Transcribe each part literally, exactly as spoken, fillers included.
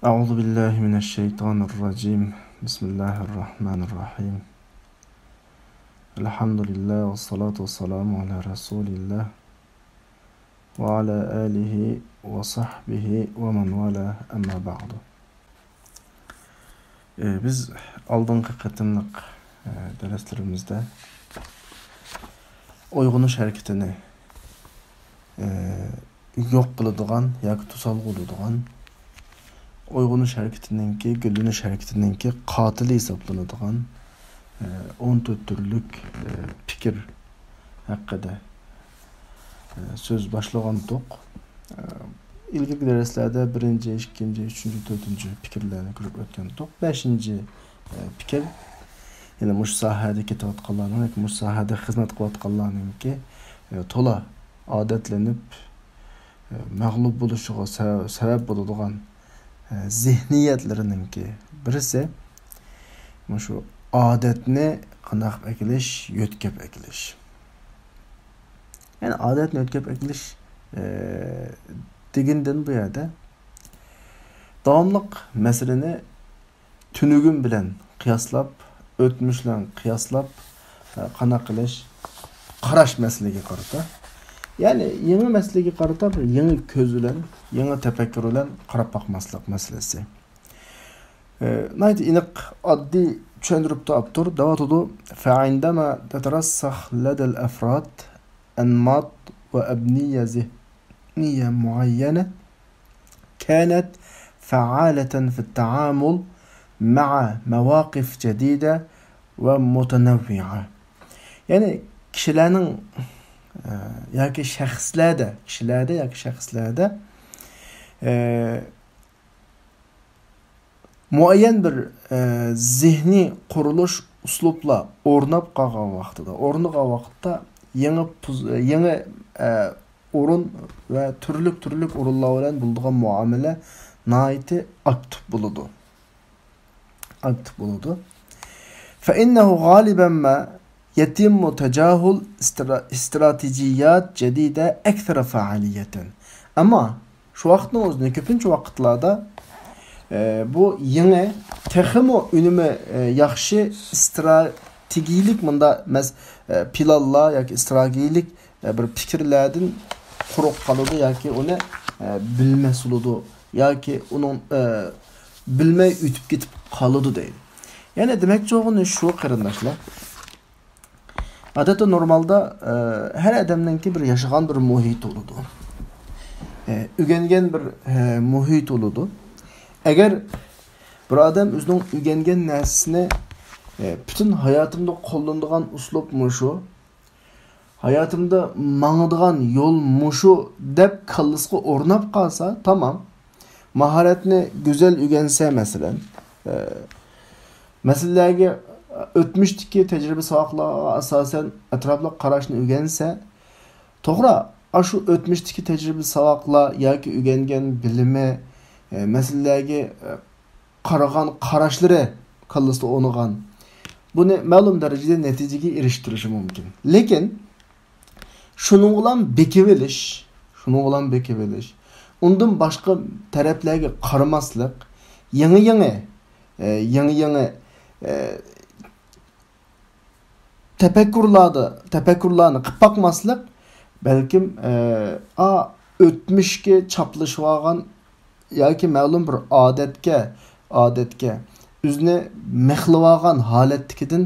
أعوذ بالله من الشيطان الرجيم. بسم الله الرحمن الرحيم. الحمد لله والصلاة والسلام على رسول الله وعلى آله وصحبه ومن والاه، أما بعد. ئى، بىز ئالدىنقى قېتىملىق، ئى، دەرسلىرىمىزدە ئويغىنىش ھەرىكىتىنى، ئى، يوق قىلىدىغان ياكى توسالغۇ بولىدىغان، ئويغىنىش ھەرىكىتىنىڭكى، گۈللىنىش ھەرىكىتىنىڭكى قاتىلى ھېسابلىنىدىغان، ئى، ئون تۆت تۈرلۈك، ئى، پىكىر ھەققىدە، ئى، سۆز باشلىغانتۇق. ئى، ئىلگىرىكى دەرسلەردە بىرىنچى، ئىككىنچى، ئۈچىنچى، تۆتىنچى پىكىرلەرنى كۆرۈپ ئۆتكەنتۇق. بەشىنچى، ئى، پىكىر، يەنى مۇشۇ ساھەدە كېتىۋاتقانلارنىڭ ياكى مۇشۇ ساھەدە خىزمەت قىلىۋاتقانلارنىڭكى، ئى، تولا ئادەتلىنىپ، ئى، مەغلۇپ بولۇشىغا سەۋەب، سەۋەب بولىدىغان، ئى، زېھنىيەتلىرىنىڭكى بىرسى مۇشۇ ئادەتنى قانداق ئەكېلىش، يۆتكەپ ئەكېلىش. يەنى ئادەتنى يۆتكەپ ئەكېلىش، ئى، دېگىنىدىن بۇ يەردە داۋاملىق مەسىلىنى تۈنۈگۈن بىلەن قىياسلاپ، ئۆتمۈش بىلەن قىياسلاپ، ئە، قانداق قىلىش، قاراش مەسىلىگە قارىتا. يەنى يېڭى مەسىلىگە قارىتا بىر يېڭى كۆز بىلەن، يېڭى تەپەككۇر بىلەن قاراپ باقماسلىق مەسىلىسى. ئە، ناھايىتى ئېنىق، ئاددىي چۈشەندۈرۈپتۇ ئاپتور. دەۋاتىدۇ، فعندما تترسخ لدى الأفراد أنماط وأبنية ذهنية معينة، كانت فعالة في التعامل مع مواقف جديدة ومتنوعة. يەنى كىشىلەرنىڭ، ئە، ياكى شەخسلەردە، كىشىلەردە ياكى شەخسلەردە، ئە، مۇئەييەن بىر، ئە، زېھنىي قۇرۇلۇش ئۇسلۇبلار ئورناپ قالغان ۋاقتىدا، ئورنىغان ۋاقىتتا يېڭى پۇز-، يېڭى، ئە، ئورۇن ۋە تۈرلۈك، تۈرلۈك ئورۇنلار بىلەن بولىدىغان مۇئامىلە ناھايىتى ئاكتىپ بولىدۇ. ئاكتىپ بولىدۇ. فإنه غالبا ما يتم تجاهل استرا-، استراتيجيات جديدة أكثر فعالية. ئەمما شۇ ۋاقىتنىڭ ئۆزىدە كۆپىنچە ۋاقىتلاردا، ئە، بۇ يېڭى، تېخىمۇ ئۈنۈمى، ئە، ياخشى ئىستراتېگىيىلىك مۇنداق مەس-، ئە، پىلانلار ياكى ئىستراتېگىيىلىك، ئە، بىر پىكىرلەردىن قۇرۇق قالىدۇ ياكى ئۇنى، ئە، بىلمەس بولىدۇ ياكى ئۇنىڭ، ئە، بىلمەي ئۆتۈپ كېتىپ قالىدۇ دەيدۇ. يەنى دېمەكچى بولغىنى شۇ، قېرىنداشلار. ئادەتتە نورمالدا، ئە، ھەر ئادەمنىڭكى بىر ياشىغان بىر مۇھىتى بولىدۇ. ئە، ئۆگەنگەن بىر، ئە، مۇھىتى بولىدۇ. ئەگەر بىر ئادەم ئۆزىنىڭ ئۆگەنگەن نەرسىسىنى، ئە، پۈتۈن ھاياتىمدا قوللىنىدىغان ئۇسلۇب مۇشۇ، ھاياتىمدا ماڭىدىغان يول مۇشۇ دەپ كاللىسىغا ئورناپ قالسا، تامام. ماھارەتنى گۈزەل ئۆگەنسە، مەسىلەن، ئە، مەسىلىلەرگە، ئۆتمۈشتىكى تەجرىبە ساۋاقلارغا ئاساسەن ئەتراپلىق قاراشنى ئۆگەنسە، توغرا، ئاشۇ ئۆتمۈشتىكى تەجرىبە ساۋاقلار ياكى ئۆگەنگەن بىلىمى، ئە، مەسىلىلەرگە، ئە، قارىغان قاراشلىرى كاللىسىدا ئورنىغان. بۇنى مەلۇم دەرىجىدە نەتىجىگە ئېرىشتۈرۈشى مۇمكىن. لېكىن شۇنىڭغىلا بېكىۋېلىش، شۇنىڭغىلا بېكىۋېلىش، ئۇندىن باشقا تەرەپلەرگە قارىماسلىق، يېڭى-يېڭى، ئە، يېڭى-يېڭى، ئە، تەپەككۇرلاردا، تەپەككۇرلارنى قىلىپ باقماسلىق، بەلكىم، ئە، ئا، ئۆتمۈشكە چاپلىشىۋالغان ياكى مەلۇم بىر ئادەتكە، ئادەتكە ئۆزىنى مىخلىۋالغان ھالەتتىكىدىن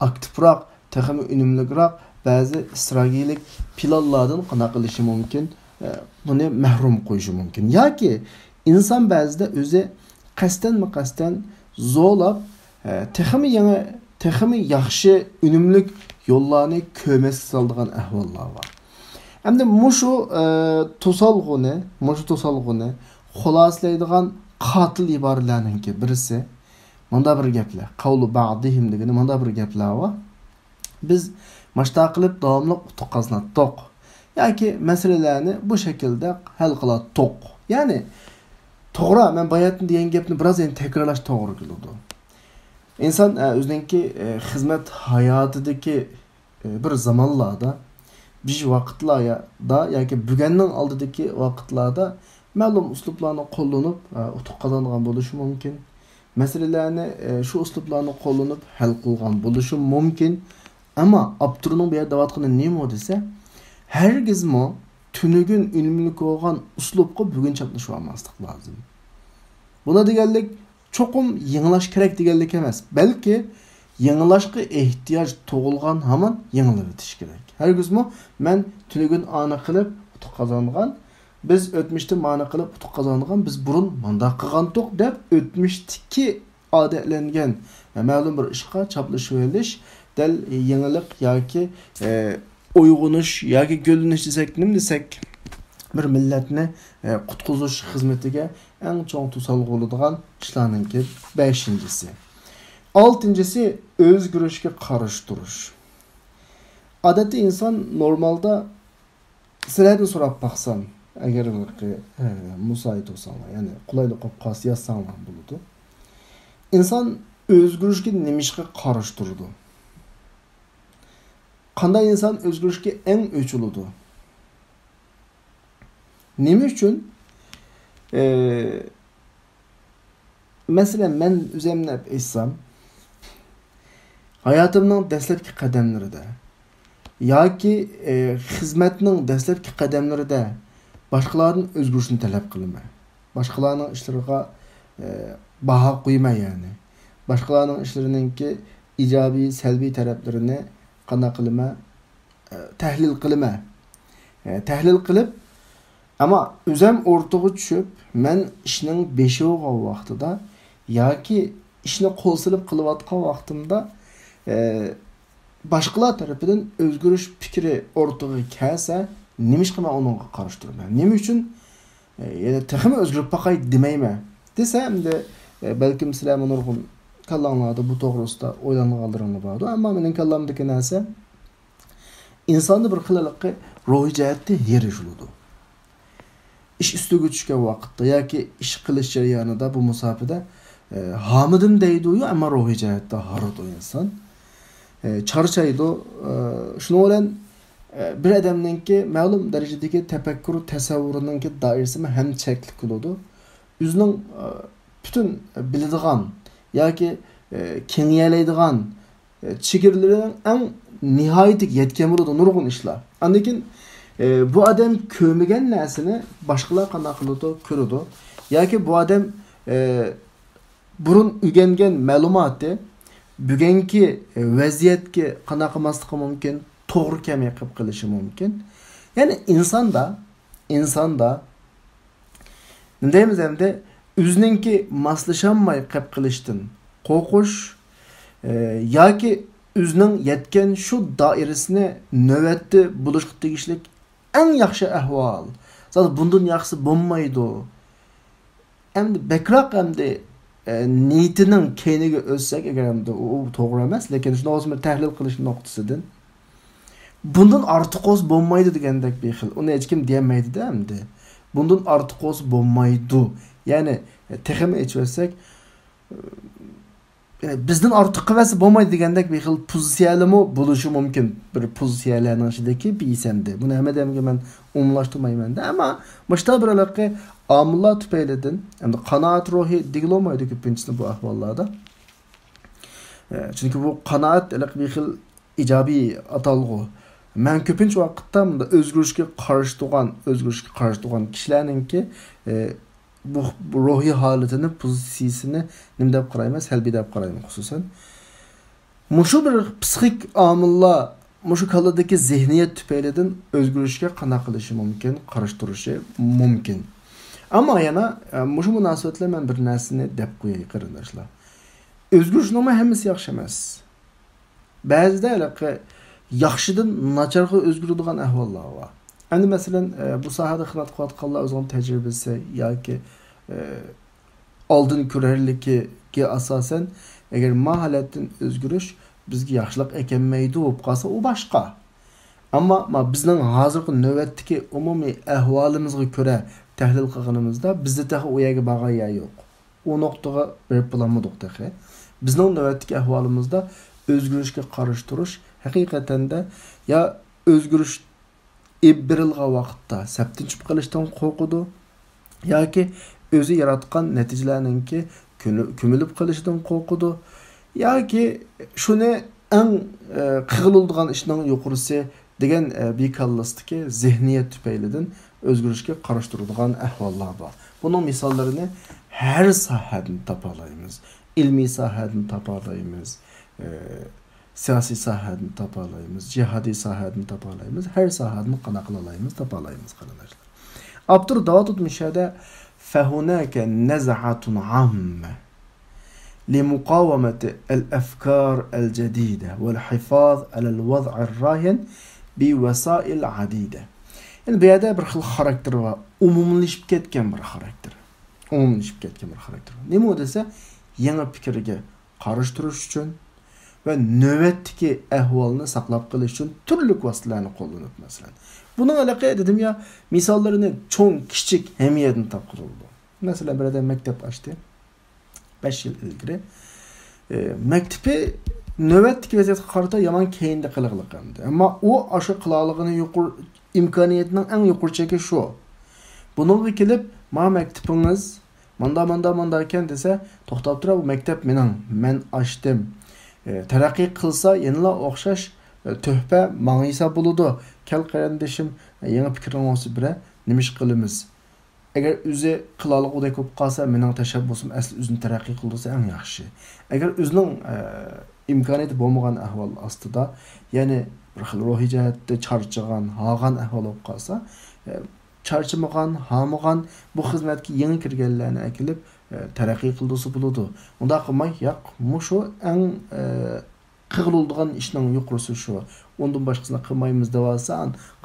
ئاكتىپراق، تېخىمۇ ئۈنۈملۈكرەك بەزى ئىستراتېگىيىلىك پىلانلاردىن قانداق قىلىشى مۇمكىن، ئە، بۇنى مەھرۇم قويۇشى مۇمكىن. ياكى ئىنسان بەزىدە ئۆزى قەستەنمۇ قەستەن زورلاپ، ئە، تېخىمۇ يېڭى، تېخىمۇ ياخشى، ئۈنۈملۈك يوللارنى كۆرمەسكە سالىدىغان ئەھۋاللار بار. ئەمدى مۇشۇ، ئە، توسالغۇنى، مۇشۇ توسالغۇنى خۇلاسىلەيدىغان قاتىل ئىبارىلەرنىڭكى بىرسى، مۇنداق بىر گەپلەر، قەۋلۇ بەئزىھىم دېگىنى مۇنداق بىر گەپلەر بار. بىز ماشتا قىلىپ داۋاملىق ئۇتۇق قازىناتتۇق ياكى مەسىلىلەرنى بۇ شەكىلدە ھەل قىلاتتۇق. يەنى، توغرا، مەن باياتىن دېگەن گەپنى بىراز يەنە تەكرارلاش توغرا كېلىدۇ. ئىنسان، ئە، ئۆزىنىڭكى، ئە، خىزمەت ھاياتىدىكى، ئە، بىر زامانلاردا، بىر ۋاقىتلاردا ياكى بۈگۈننىڭ ئالدىدىكى ۋاقىتلاردا مەلۇم ئۇسلۇبلارنى قوللىنىپ، ئە، ئۇتۇق قازانغان بولۇشى مۇمكىن. مەسىلىلەرنى، ئە، شۇ ئۇسلۇبلارنى قوللىنىپ ھەل قىلغان بولۇشى مۇمكىن. ئەمما ئاپتورنىڭ بۇ يەردە دەۋاتقىنى نېمە دېسە، ھەرگىزمۇ تۈنۈگۈن ئۈنۈملۈك بولغان ئۇسلۇبقا بۈگۈن چاپلىشىۋالماسلىق لازىم. بۇنى دېگەنلىك چوقۇم يېڭىلاش كېرەك دېگەنلىك ئەمەس، بەلكى يېڭىلاشقا ئېھتىياج تۇغۇلغان ھامان يېڭىلىۋېتىش كېرەك. ھەرگىزمۇ مەن تۈنۈگۈن ئانى قىلىپ ئۇتۇق قازانغان، بىز ئۆتمۈشتە مانا قىلىپ ئۇتۇق قازانغان، بىز بۇرۇن مانداق قىلغانتۇق دەپ ئۆتمۈشتىكى ئادەتلەنگەن مەلۇم بىر ئىشقا چاپلىشىۋېلىش دەل يېڭىلىق ياكى، ئە، ئويغىنىش ياكى گۈللىنىش دېسەك، نېمە دېسەك، بىر مىللەتنى، ئە، قۇتقۇزۇش خىزمىتىگە ئەڭ چوڭ توسالغۇ بولىدىغان ئىشلارنىڭكى بەشىنچىسى. ئالتىنچىسى، ئۆزگىرىشكە قارشى تۇرۇش. ئادەتتە ئىنسان نورمالدا سىلەردىن سوراپ باقسام، ئەگەر، ئە، مۇساھىدە بولساڭلار، يەنى قولايلىق بولۇپ قالسا يازساڭلار بولىدۇ. ئىنسان ئۆزگىرىشكە نېمىشقا قارشى تۇرىدۇ؟ قانداق ئىنسان ئۆزگىرىشكە ئەڭ ئۆچ بولىدۇ؟ نېمە ئۈچۈن؟ ئە، مەسىلەن، مەن ئۆزۈمنى ئېلىپ ئېيتسام، ھاياتىمنىڭ دەسلەپكى قەدەملىرىدە ياكى، ئە، خىزمەتنىڭ دەسلەپكى قەدەملىرىدە باشقىلاردىن ئۆزگىرىشنى تەلەپ قىلىمەن. باشقىلارنىڭ ئىشلىرىغا، ئە، باھا قويىمەن، يەنى. باشقىلارنىڭ ئىشلىرىنىڭكى ئىجابىي، سەلبىي تەرەپلىرىنى قانداق قىلىمەن؟ ئە، تەھلىل قىلىمەن. ئە، تەھلىل قىلىپ، ئەمما ئۆزەم ئورتىغا چۈشۈپ، مەن ئىشنىڭ بېشى بولغان ۋاقتىدا ياكى ئىشنى قول سېلىپ قىلىۋاتقان ۋاقتىمدا، ئە، باشقىلار تەرىپىدىن ئۆزگىرىش پىكرى ئورتىغا كەلسە، نېمىشقا مەن ئۇنىڭغا قارشى تۇرىمەن؟ نېمە ئۈچۈن، ئە، يەنە تېخىمۇ ئۆزگىرىپ باقاي دېمەيمەن؟ دېسە، ئەمدى، ئە، بەلكىم سىلەرمۇ نۇرغۇن كاللاڭلاردا بۇ توغرىسىدا ئويلانغانلىرىڭلار باردۇ. ئەمما مېنىڭ كاللامدىكى نەرسە، ئىنساندا بىر خىل ھېلىقى روھىي جەھەتتە ھېرىش بولىدۇ. ئىش ئۈستىگە چۈشكەن ۋاقىتتا ياكى ئىش قىلىش جەريانىدا بۇ مۇساپىدە، ئە، ھامىدىم دەيدۇ، ئەمما روھىي جەھەتتە ھارىدۇ ئىنسان. ئە، چارچايدۇ. ئە، شۇنىڭ بىلەن، ئە، بىر ئادەمنىڭكى مەلۇم دەرىجىدىكى تەپەككۇر، تەسەۋۋۇرىنىڭكى دائىرىسىمۇ ھەم چەكلىك بولىدۇ. ئۆزىنىڭ، ئە، پۈتۈن بىلىدىغان ياكى، ئە، كېڭىيەلەيدىغان، ئە، چېگرىلىرىنىڭ ئەڭ نىھايىتىگە يەتكەن بولىدۇ نۇرغۇن ئىشلار. ئاندىن كېيىن، ئە، بۇ ئادەم كۆرمىگەن نەرسىنى باشقىلار قانداق قىلىدۇ، كۆرىدۇ. ياكى بۇ ئادەم، ئە، بۇرۇن ئۆگەنگەن مەلۇماتى بۈگۈنكى، ئە، ۋەزىيەتكە قانداق قىلماسلىقى مۇمكىن، توغرا كەلمەي قېلىپ قېلىشى مۇمكىن. يەنى ئىنساندا، ئىنساندا نېمە دەيمىز ئەمدى، ئۆزىنىڭكى ماسلىشالماي قېلىپ قېلىشتىن قورقۇش، ئە، ياكى ئۆزىنىڭ يەتكەن شۇ دائىرىسىنى نۆۋەتتە بولۇشقا تېگىشلىك ئەڭ ياخشى ئەھۋال. زادى بۇندىن ياخشىسى بولمايدۇ. ئەمدى بەكرەك ئەمدى، ئە، نىيىتىنىڭ كەينىگە ئۆتسەك، ئەگەر ئەمدى ئۇ، ئۇ توغرا ئەمەس، لېكىن شۇنداق بولسىمۇ تەھلىل قىلىش نۇقتىسىدىن. بۇندىن ئارتۇق بولسا بولمايدۇ دېگەندەك بىر خىل. ئۇنى ھېچكىم دېيەلمەيدۇ-دە ئەمدى. بۇندىن ئارتۇق بولسا بولمايدۇ. يەنى، تېخىمۇ ئېچىۋەتسەك، يەنى بىزدىن ئارتۇق قىلىۋەتسە بولمايدۇ دېگەندەك بىر خىل پوزىتسىيەلىرمۇ بولۇشى مۇمكىن. بىر پوزىتسىيەلەرنىڭ ئىچىدىكى بىرسى ئەمدى. بۇنى ھەممە ئادەمگە مەن ئومۇملاشتۇرمايمەن-دە. ئەمما مۇشۇنداق بىر ھېلىقى ئامىللار تۈپەيلىدىن، ئەمدى قانائەت روھى دېگىلى بولمايدۇ كۆپىنچىسىنى بۇ ئەھۋاللاردا. ئە، چۈنكى بۇ قانائەت ھېلىقى بىر خىل ئىجابىي ئاتالغۇ. مەن كۆپىنچە ۋاقىتتا مۇنداق ئۆزگىرىشكە قارشى تۇرغان، ئۆزگىرىشكە قارشى تۇرغان كىشىلەرنىڭكى، ئە، بۇ، بۇ روھىي ھالىتىنى، پوزىتسىيىسىنى نېمە دەپ قارايمەن؟ سەلبىي دەپ قارايمەن خۇسۇسەن. مۇشۇ بىر پسىخىك ئامىللار، مۇشۇ كاللىدىكى زېھنىيەت تۈپەيلىدىن ئۆزگىرىشكە قانداق قىلىشى مۇمكىن؟ قارشى تۇرۇشى مۇمكىن. ئەمما يەنە، ئە، مۇشۇ مۇناسىۋەت بىلەن مەن بىر نەرسىنى دەپ قوياي، قېرىنداشلار. ئۆزگىرىشنىڭمۇ ھەممىسى ياخشى ئەمەس. بەزىدە ھېلىقى ياخشىدىن ناچارغا ئۆزگىرىدىغان ئەھۋاللار بار. ئەمدى مەسىلەن، ئە، بۇ ساھەدە خىزمەت قىلىۋاتقانلار ئۆزىنىڭ تەجرىبىسى ياكى، ئە، ئالدىن كۆرەرلىكىگە ئاساسەن، ئەگەر ما ھالەتتىن ئۆزگىرىش بىزگە ياخشىلىق ئەكەلمەيدۇ بولۇپ قالسا، ئۇ باشقا. ئەمما ما بىزنىڭ ھازىرقى نۆۋەتتىكى ئومۇمىي ئەھۋالىمىزغا كۆرە تەھلىل قىلغىنىمىزدا، بىزدە تېخى ئۇ يەرگە بارغان يەر يوق. ئۇ نۇقتىغا بېرىپ بولالمىدۇق تېخى. بىزنىڭ نۆۋەتتىكى ئەھۋالىمىزدا ئۆزگىرىشكە قارشى تۇرۇش ھەقىقەتەندە يا ئۆزگىرىش ئېلىپ بېرىلغان ۋاقىتتا سەپتىن چۈشۈپ قېلىشتىن قورقىدۇ، ياكى ئۆزى ياراتقان نەتىجىلەرنىڭكى كۆمۈلۈپ قېلىشىدىن قورقىدۇ، ياكى شۇنى ئەڭ قىغىلىدىغان ئىشنىڭ يۇقىرىسى دېگەن بىكاللىستىكى زېھنىيەت تۈپەيلىدىن ئۆزگىرىشكە قارشى تۇرىدىغان ئەھۋاللار بار. بۇنىڭ مىساللىرىنى ھەر ساھەدىن تاپالايمىز. ئىلمىي ساھەدىن تاپالايمىز، سىياسىي ساھەدىن تاپالايمىز، جىھادىي ساھەدىن تاپالايمىز، ھەر ساھەدىن قانداق قىلالايمىز، تاپالايمىز، قېرىنداشلار. ئاپتور داۋاملىتىپ مۇشۇ يەردە فهناك نزعة عامة لمقاومة الأفكار الجديدة والحفاظ على الوضع الراهن بوسائل عديدة. يەنى بۇ يەردە بىر خىل خاراكتېر بار، ئومۇملىشىپ كەتكەن بىر خاراكتېر. ئومۇملىشىپ كەتكەن بىر خاراكتېر. نېمە ئۇ دېسە، يېڭى پىكىرگە قارشى تۇرۇش ئۈچۈن ۋە نۆۋەتتىكى ئەھۋالنى ساقلاپ قېلىش ئۈچۈن تۈرلۈك ۋاسىتىلەرنى قوللىنىپ، مەسىلەن. بۇنىڭ ھېلىقى دېدىم يا، مىساللىرىنى چوڭ، كىچىك، ھەممە يەردىن تاپقىلى بولىدۇ. مەسىلەن، بىر ئادەم مەكتەپ ئاچتى. بەش يىل ئىلگىرى. ئى، مەكتىپى نۆۋەتتىكى ۋەزىيەتكە قارىتا يامان كەينىدە قېلىغلىق ئەمدى. ئەمما ئۇ ئاشۇ قىلالىغىنى يۇقىرى، ئىمكانىيەتنىڭ ئەڭ يۇقىرى چېكى شۇ. بۇنىڭغا كېلىپ، ما مەكتىپىڭىز ماندا، ماندا، ماندا ئىكەن دېسە، توختاپ تۇرە، بۇ مەكتەپ مېنىڭ، مەن ئاچتىم. ئى، تەرەققىي قىلسا يەنىلا ئوخشاش، ئى، تۆھپە ماڭا ھېساب بولىدۇ. كەل قېرىندىشىم، يېڭى پىكرىڭ بولسا بىرە، نېمە ئىش قىلىمىز؟ ئەگەر ئۆزى قىلالىغۇدەك بولۇپ قالسا، مېنىڭ تەشەببۇسۇم ئەسلى ئۆزىنى تەرەققىي قىلدۇرسا ئەڭ ياخشى. ئەگەر ئۆزىنىڭ، ئە، ئىمكانىيىتى بولمىغان ئەھۋال ئاستىدا، يەنى بىر خىل روھىي جەھەتتە چارچىغان، ھارغان ئەھۋال بولۇپ قالسا، ئە، چارچىمىغان، ھارمىغان، بۇ خىزمەتكە يېڭى كىرگەنلەرنى ئەكېلىپ، ئە، تەرەققىي قىلدۇرسا بولىدۇ. ئۇنداق قىلماي، ياق، مۇشۇ ئەڭ، ئە، قىغىلىدىغان ئىشنىڭ يۇقىرىسى شۇ. ئۇندىن باشقىسىنى قىلمايمىز دەۋالسا،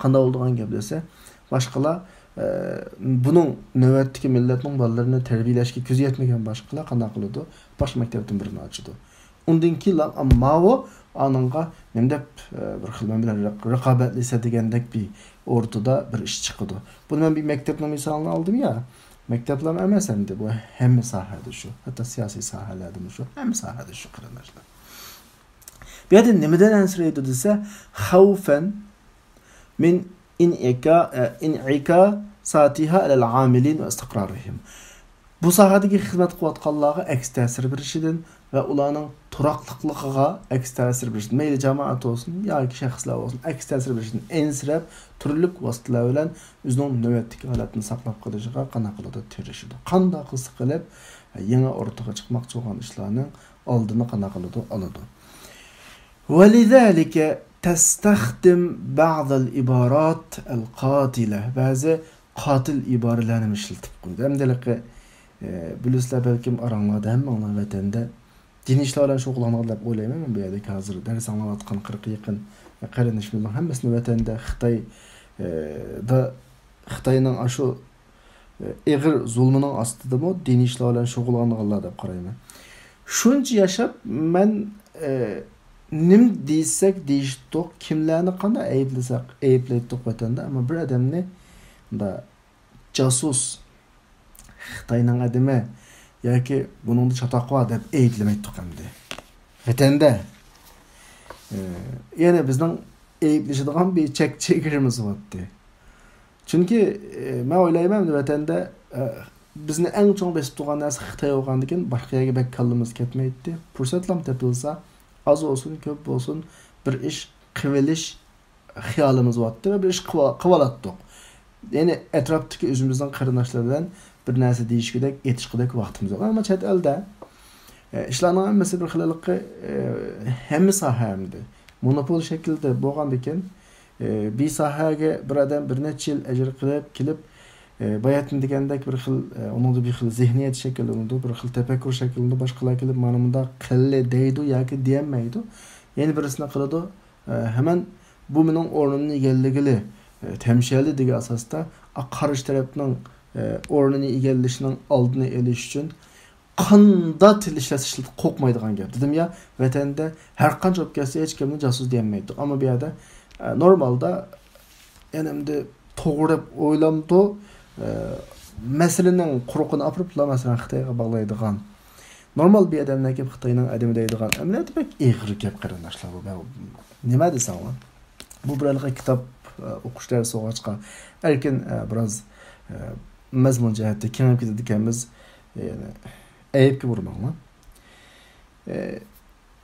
قانداق بولىدىغان گەپ دېسە، باشقىلار، ئە، بۇنىڭ نۆۋەتتىكى مىللەتنىڭ بالىلىرىنى تەربىيەلەشكە كۆزى يەتمىگەن باشقىلار قانداق قىلىدۇ؟ باشقا مەكتەپتىن بىرىنى ئاچىدۇ. ئۇندىن كېيىن ماۋۇ ئانىڭغا نېمە دەپ، ئە، بىر خىل مەن بىلەن رىق-، رىقابەتلىشە دېگەندەك بىر ئورتىدا بىر ئىش چىقىدۇ. بۇنى مەن بىر مەكتەپنىڭ مىسالىنى ئالدىم يا. مەكتەپلەرمۇ ئەمەس ئەمدى، بۇ ھەممە ساھەدە شۇ. ھەتتا سىياسىي ساھەلەردىمۇ شۇ. ھەممە ساھەدە شۇ، قېرىنداشلار. بۇ يەردە نېمىدىن ئەنسىرەيدۇ دېسە، خوفا من انعكا-، ئە، انعكاساتها على العاملين واستقرارهم. بۇ ساھەدىكى خىزمەت قىلىۋاتقانلارغا ئەكس تەسىر بېرىشىدىن ۋە ئۇلارنىڭ تۇراقلىقلىقىغا ئەكس تەسىر بېرىشىدىن، مەيلى جامائەت بولسۇن ياكى شەخسلەر بولسۇن، ئەكس تەسىر بېرىشىدىن ئەنسىرەپ، تۈرلۈك ۋاسىتىلەر بىلەن ئۆزىنىڭ نۆۋەتتىكى ھالەتنى ساقلاپ قېلىشىغا قانداق قىلىدۇ؟ تىرىشىدۇ. قانداق قىلسا قىلىپ، يېڭى ئوتتۇرىغا چىقماقچى بولغان ئىشلارنىڭ ئالدىنى قانداق قىلىدۇ؟ ئالىدۇ. ولذلك تستخدم بعض العبارات القاتلة. بەزى قاتىل ئىبارىلەرنىمۇ ئىشلىتىپ قويىدۇ. ئەمدى ھېلىقى، ئە، بىلىسىلەر بەلكىم ئاراڭلاردا ھەممىڭلار ۋەتەندە دىنىي ئىشلار بىلەن شۇغۇللانغان دەپ ئويلايمەن. مەن بۇ يەردە ھازىر دەرس ئاڭلاۋاتقان قىرىققا يېقىن قېرىندىشىمىزنىڭ ھەممىسىنى ۋەتەندە خىتاي، ئە، دا، خىتاينىڭ ئاشۇ ئېغىر زۇلمىنىڭ ئاستىدىمۇ دىنىي ئىشلار بىلەن شۇغۇللانغانلار دەپ قارايمەن. شۇنچە ياشاپ مەن، ئە، نېمە دېسەك دېيىشتۇق، كىملەرنى قانداق ئەيىبلىسەك ئەيىبلەيتتۇق ۋەتەندە، ئەمما بىر ئادەمنى مۇنداق جاسۇس، خىتاينىڭ ئادىمى ياكى بۇنىڭدا چاتاق بار دەپ ئەيىبلىمەيتتۇق ئەمدى. ۋەتەندە، ئە، يەنە بىزنىڭ ئەيىبلىشىدىغان بىر چەك چېگرىمىز بارتتى. چۈنكى، ئە، مەن ئويلايمەن، ئەمدى ۋەتەندە، ئە، بىزنى ئەڭ چوڭ بېسىپ تۇرغان نەرسە خىتاي بولغاندىكىن، باشقا يەرگە بەك كاللىمىز كەتمەيتتى. پۇرسەتلام تېپىلسا، ئاز بولسۇن، كۆپ بولسۇن، بىر ئىش قىلىۋېلىش خىيالىمىز بارتتى ۋە بىر ئىش قىلىۋا-، قىلىۋالاتتۇق. يەنى ئەتراپتىكى ئۆزىمىزنىڭ قېرىنداشلىرى بىلەن بىر نەرسە دېيىشكۈدەك، ئېيتىشقۇدەك ۋاقتىمىز يوق. ئەمما چەت ئەلدە، ئە، ئىشلارنىڭ ھەممىسى بىر خىل ھېلىقى، ئە، ھەممە ساھە ئەمدى مونوپول شەكلىدە بولغاندىكىن، ئى، بىر ساھەگە بىر ئادەم بىر نەچچە يىل ئەجىر قىلىپ كېلىپ، ئى، باياتىن دېگەندەك بىر خىل، ئى، ئۇنىڭدا بىر خىل زېھنىيەت شەكىللىنىدۇ، بىر خىل تەپەككۇر شەكىللىنىدۇ، باشقىلار كېلىپ مانا مۇنداق قىللى دەيدۇ ياكى دېيەلمەيدۇ. يەنە بىرسىنى قىلىدۇ، ئى، ھەمەن بۇ مېنىڭ ئورنۇمنى ئىگىلىگىلى، ئى، تەمشەلى دېگەن ئاساستا، ئا، قارشى تەرەپنىڭ، ئى، ئورنىنى ئىگىلىشىنىڭ ئالدىنى ئېلىش ئۈچۈن قانداق تىل ئىشلەتسە ئىشلىتىپ قورقمايدىغان گەپ. دېدىم يا، ۋەتەندە ھەر قانچە بولۇپ كەتسە ھېچكىمنى جاسۇس دېيەلمەيتتۇق. ئەمما بۇ يەردە، ئە، نورمالدا، يەنە ئەمدى توغرا دەپ ئويلامدۇ، ئە، مەسىلىنىڭ قۇرۇقىنى ئاپىرىپلا، مەسىلەن، خىتايغا باغلايدىغان. نورمال بىر ئادەمنى كېلىپ خىتاينىڭ ئادىمى دەيدىغان ئەمەلىيەتتە بەك ئېغىر گەپ، قېرىنداشلار. بۇ نېمە دېسەڭلار؟ بۇ بىر ھېلىقى كىتاب، ئە، ئوقۇش دەرسى بولغاچقا، ئەركىن، ئە، بىراز، ئە، مەزمۇن جەھەتتە كېڭىيىپ كېتىدىكەنمىز، يەنى ئەيىبكە بۇرىماڭلار. ئە،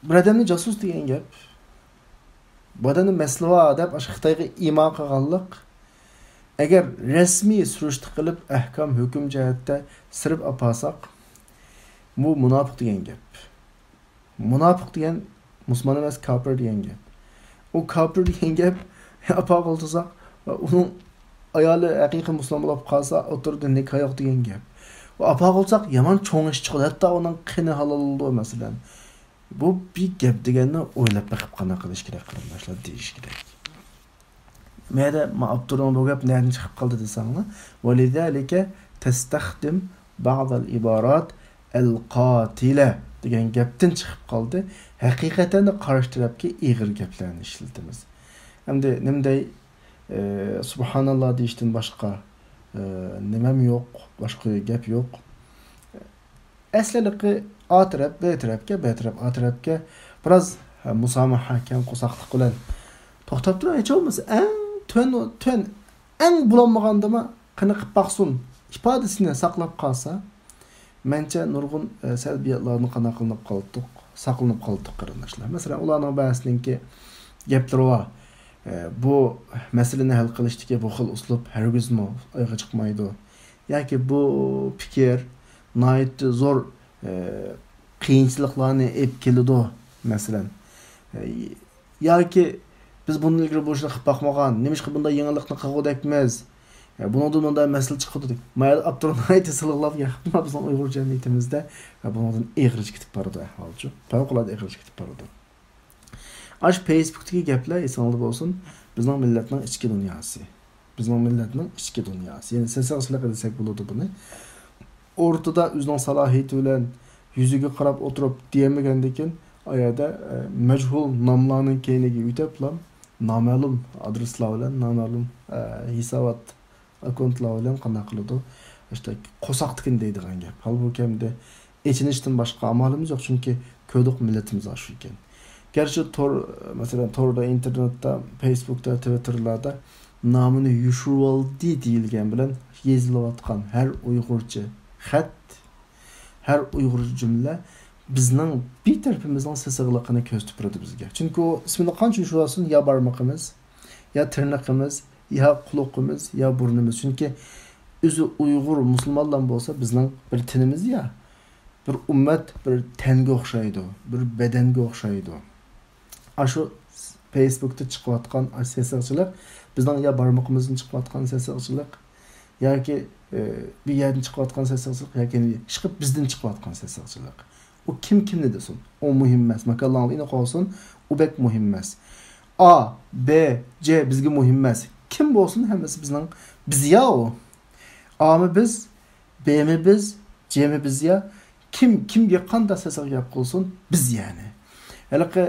بىر ئادەمنى جاسۇس دېگەن گەپ، بۇ ئادەمدە مەسىلە بار دەپ ئاشۇ خىتايغا ئىما قىلغانلىق، ئەگەر رەسمىي سۈرۈشتە قىلىپ ئەھكام، ھۆكۈم جەھەتتە سىرىپ ئاپارساق، بۇ مۇناپىق دېگەن گەپ. مۇناپىق دېگەن مۇسۇلمان ئەمەس، كاپىر دېگەن گەپ. ئۇ كاپىر دېگەن گەپ ئاپا قىلدۇرساق، ئۇنىڭ ئايالى ھەقىقىي مۇسۇلمان بولۇپ قالسا، ئوتتۇرىدا نىكاھ يوق دېگەن گەپ. ئۇ ئاپا قىلساق يامان چوڭ ئىش چىقىدۇ، ھەتتا ئۇنىڭ قېنى ھالال بولىدۇ، مەسىلەن. بۇ بىر گەپ دېگەننى ئويلاپ بېقىپ قانداق قىلىش كېرەك، قېرىنداشلار، دېيىش كېرەك. مەيدە، ما ئاپتورنىڭ بۇ گەپ نەدىن چىقىپ قالدى دېسەڭلار، ولذلك تستخدم بعض العبارات القاتلة دېگەن گەپتىن چىقىپ قالدى. ھەقىقەتەن قارشى تەرەپكە ئېغىر گەپلەرنى ئىشلىتىمىز. ئەمدى نېمە دەي، ئى، سۇبھاناللا دېيىشتىن باشقا، ئى، نېمەم يوق، باشقا گەپ يوق. ئەسلى ھېلىقى ئا تەرەپ بى تەرەپكە، بى تەرەپ ئا تەرەپكە بىراز، ھە، مۇسامىھە، كەڭ قورساقلىق بىلەن توختاپ تۇرۇڭ. ھېچ بولمىسا ئەڭ تۆن، تۆن، ئەڭ بولالمىغاندىمۇ قېنى قىلىپ باقسۇن ئىپادىسىنى ساقلاپ قالسا، مەنچە نۇرغۇن، ئە، سەلبىيەتلەردىن قانداق قىلىنىپ قالدۇق، ساقلىنىپ قالدۇق، قېرىنداشلار. مەسىلەن، ئۇلارنىڭ بەزىسىنىڭكى گەپلىرى بار. ئە، بۇ مەسىلىنى ھەل قىلىشتىكى بۇ خىل ئۇسلۇب ھەرگىزمۇ ئايىغى چىقمايدۇ. ياكى بۇ پىكىر ناھايىتى زور، ئە، قىيىنچىلىقلارنى ئېلىپ كېلىدۇ، مەسىلەن. ئە، ياكى بىز بۇندىن ئىلگىرى بۇ ئىشنى قىلىپ باقمىغان، نېمىشقا بۇنداق يېڭىلىقنى قىلغۇدەكمىز؟ ئە، بۇنىڭدىن مۇنداق مەسىلە چىقىدۇ دەپ. مايا ئاپتور ناھايىتى سىلىقلاپ گەپنى بىزنىڭ ئۇيغۇر جەمئىيىتىمىزدە، ئە، بۇنىڭدىن ئېغىرچە كېتىپ بارىدۇ ئەھۋالچۇ. پەۋقۇلئاددە ئېغىرچە كېتىپ بارىدۇ. ئاشۇ فېيسبۇكتىكى گەپلەر ئېسىڭلاردا بولسۇن، بىزنىڭ مىللەتنىڭ ئىچكى دۇنياسى. بىزنىڭ مىللەتنىڭ ئىچكى دۇنياسى. يەنى سېسىقچىلىقى دېسەك بولىدۇ بۇنى. ئورتىدا ئۆزىنىڭ سالاھىيىتى بىلەن يۈزىگە قاراپ ئولتۇرۇپ دېيەلمىگەندىكىن، ئايەردە، ئە، مەجھۇل ناملارنىڭ كەينىگە ئۆتەپلا، نامەلۇم ئادرېسلار بىلەن، نامەلۇم، ئە، ھېسابات ئاككونتلار بىلەن قانداق قىلىدۇ؟ ئىشتە قورساقتىكىنى دەيدىغان گەپ. ھالبۇكى، ئەمدى ئېچىنىشتىن باشقا ئامالىمىز يوق، چۈنكى كۆردۇق، مىللىتىمىز ئاشۇ ئىكەن. گەرچە تور، مەسىلەن، توردا، ئىنتېرنېتتا، فېيسبۇكتا، تىۋىتتېرلاردا نامىنى يوشۇرۇۋالدى دېيىلگەن بىلەن يېزىلىۋاتقان ھەر ئۇيغۇرچە خەت، ھەر ئۇيغۇرچە جۈملە بىزنىڭ بىر تەرىپىمىزنىڭ سېسىقلىقىنى كۆرسىتىپ بېرىدۇ بىزگە. چۈنكى ئۇ ئىسمىنى قانچە يوشۇرۇۋالسۇن، يا بارمىقىمىز، يا تىرنىقىمىز، يا قۇلىقىمىز، يا بۇرنىمىز. چۈنكى ئۆزى ئۇيغۇر مۇسۇلمانلار بولسا بىزنىڭ بىر تېنىمىز يا، بىر ئۈممەت، بىر تەنگە ئوخشايدۇ، بىر بەدەنگە ئوخشايدۇ. ئاشۇ فېيسبۇكتا چىقىۋاتقان ئاشۇ سېسىقچىلىق، بىزنىڭ يا بارمىقىمىزدىن چىقىۋاتقان سېسىقچىلىق، ياكى، ئى، بىر يەردىن چىقىۋاتقان سېسىقچىلىق، ياكى ئىشقىلىپ بىزدىن چىقىۋاتقان سېسىقچىلىق. ئۇ كىم كىمنى دېسۇن، ئۇ مۇھىم ئەمەس. ماكانلاڭلار ئېنىق بولسۇن، ئۇ بەك مۇھىم ئەمەس. ئا، بې، جې بىزگە مۇھىم ئەمەس. كىم بولسۇن، ھەممىسى بىزنىڭ، بىز يا ئۇ. ئامۇ بىز، بېمۇ بىز، جېمۇ بىز يا. كىم كىمگە قانداق سېسىق گەپ قىلسۇن، بىز يەنى. ھېلىقى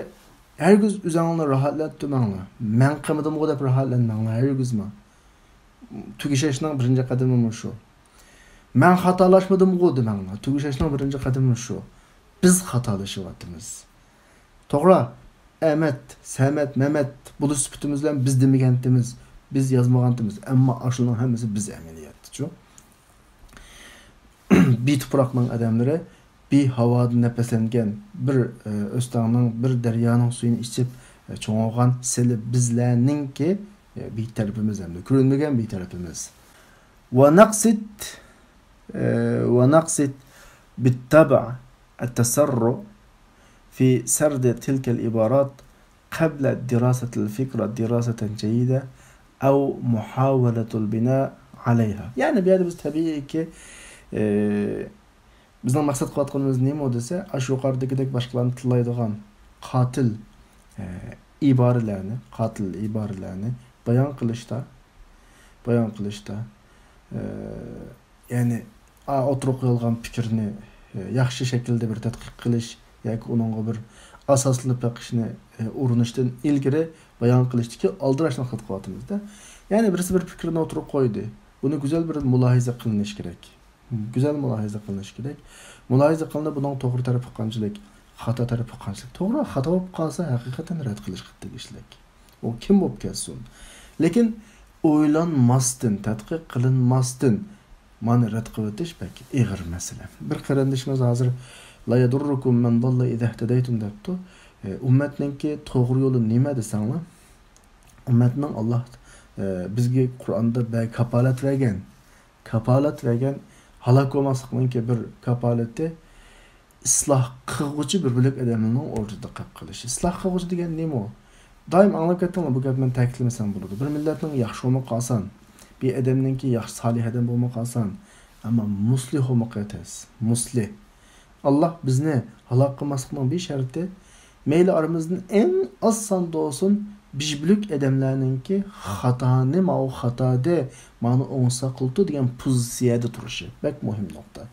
ھەرگىز ئۆزۈڭلارنى راھەتلەندۈرمەڭلار. مەن قىلمىدىمغۇ دەپ راھەتلەنمەڭلار ھەرگىزمۇ. تۈگىشىشنىڭ بىرىنچى قەدىمى مۇشۇ. مەن خاتالاشمىدىمغۇ دېمەڭلار. تۈگىشىشنىڭ بىرىنچى قەدىمى مۇشۇ. بىز خاتالىشىۋاتىمىز. توغرا، ئەمەت، سەمەت، مەمەت بولۇش سۈپىتىمىز بىلەن بىز دېمىگەنتىمىز، بىز يازمىغانتىمىز. ئەمما ئاشۇنىڭ ھەممىسى بىز ئەمەلىيەتتىچۇ. بىر تۇپراقنىڭ ئادەملىرى، بىر ھاۋادىن نەپەسلەنگەن، بىر، ئە، ئۆستەڭنىڭ، بىر دەريانىڭ سۈيىنى ئىچىپ، ئە، چوڭىغان سىلى بىزلەرنىڭكى، ئە، بىر تەرىپىمىز ھەمدە كۆرۈنمىگەن بىر تەرىپىمىز. ونقصد، ئە، ونقصد بالطبع التسرع في سرد تلك العبارات قبل دراسة الفكرة دراسة جيدة أو محاولة البناء عليها. يەنى بۇ يەردە بىز تەبىئىيكى، ئى، بىزنىڭ مەقسەت قىلىۋاتقىنىمىز نېمە دېسە، ئاشۇ يۇقىرىدىكىدەك باشقىلارنى تىللايدىغان قاتىل، ئى، ئىبارىلەرنى، قاتىل ئىبارىلەرنى بايان قىلىشتا، بايان قىلىشتا، ئى، يەنى، ئا، ئوتتۇرىغا قويۇلغان پىكىرنى، ئى، ياخشى شەكىلدە بىر تەتقىق قىلىش ياكى ئۇنىڭغا بىر ئاساسلىنىپ بېقىشنى، ئى، ئۇرۇنۇشتىن ئىلگىرى بايان قىلىشتىكى ئالدىراش نۇقتىدا قىلىۋاتىمىز-دە. يەنى بىرسى بىر پىكىرنى ئوتتۇرىغا قويدى. بۇنى گۈزەل بىر مۇلاھىزە قىلىنىشى كېرەك. گۈزەل مۇلاھىزە قىلىنىشى كېرەك. مۇلاھىزە قىلىنىپ، بۇنىڭ توغرا تەرىپى قانچىلىك، خاتا تەرىپى قانچىلىك. توغرا، خاتا بولۇپ قالسا، ھەقىقەتەن رەت قىلىشقا تېگىشلىك. ئۇ كىم بولۇپ كەتسۇن. لېكىن ئويلانماستىن، تەتقىق قىلىنماستىن، مانى رەت قىلىۋېتىش بەك ئېغىر مەسىلە. بىر قېرىندىشىمىز ھازىر، لا يەدۇررۇكۇم مەن ضەللە ئىزا ئىھتەدەيتۇم دەپتۇ. ئە، ئۈممەتنىڭكى توغرا يولى نېمە دېسەڭلار؟ ئۈممەتنىڭ ئاللا، ئە، بىزگە قۇرئاندا بە-، كاپالەت بەرگەن، كاپالەت بەرگەن ھالاك بولماسلىقنىڭكى بىر كاپالىتى، ئىسلاھ قىلغۇچى بىر بۆلەك ئادەمنىڭ ئورنىدا قېلىپ قېلىشى. ئىسلاھ قىلغۇچى دېگەن نېمە ئۇ؟ دائىم ئاڭلاپ كەتتىڭلار، بۇ گەپنى مەن تەكىتلىمىسەم بولىدۇ. بىر مىللەتنىڭ ياخشى بولماي قالسان، بىر ئادەمنىڭكى ياخشى، سالىھ ئادەم بولماي قالسان، ئەمما مۇسلىھ بولماققا تەس. مۇسلىھ. ئاللا بىزنى ھالاك قىلماسلىقنىڭ بىر شەرتى، مەيلى ئارىمىزدىن ئەڭ ئاز ساندا بولسۇن، بىژبۈلۈك ئادەملەرنىڭكى خاتانى، ماۋۇ خاتادى، مانا ئوڭساقلىتۇ دېگەن پوزىتسىيەدە تۇرۇشى بەك مۇھىم نۇقتا.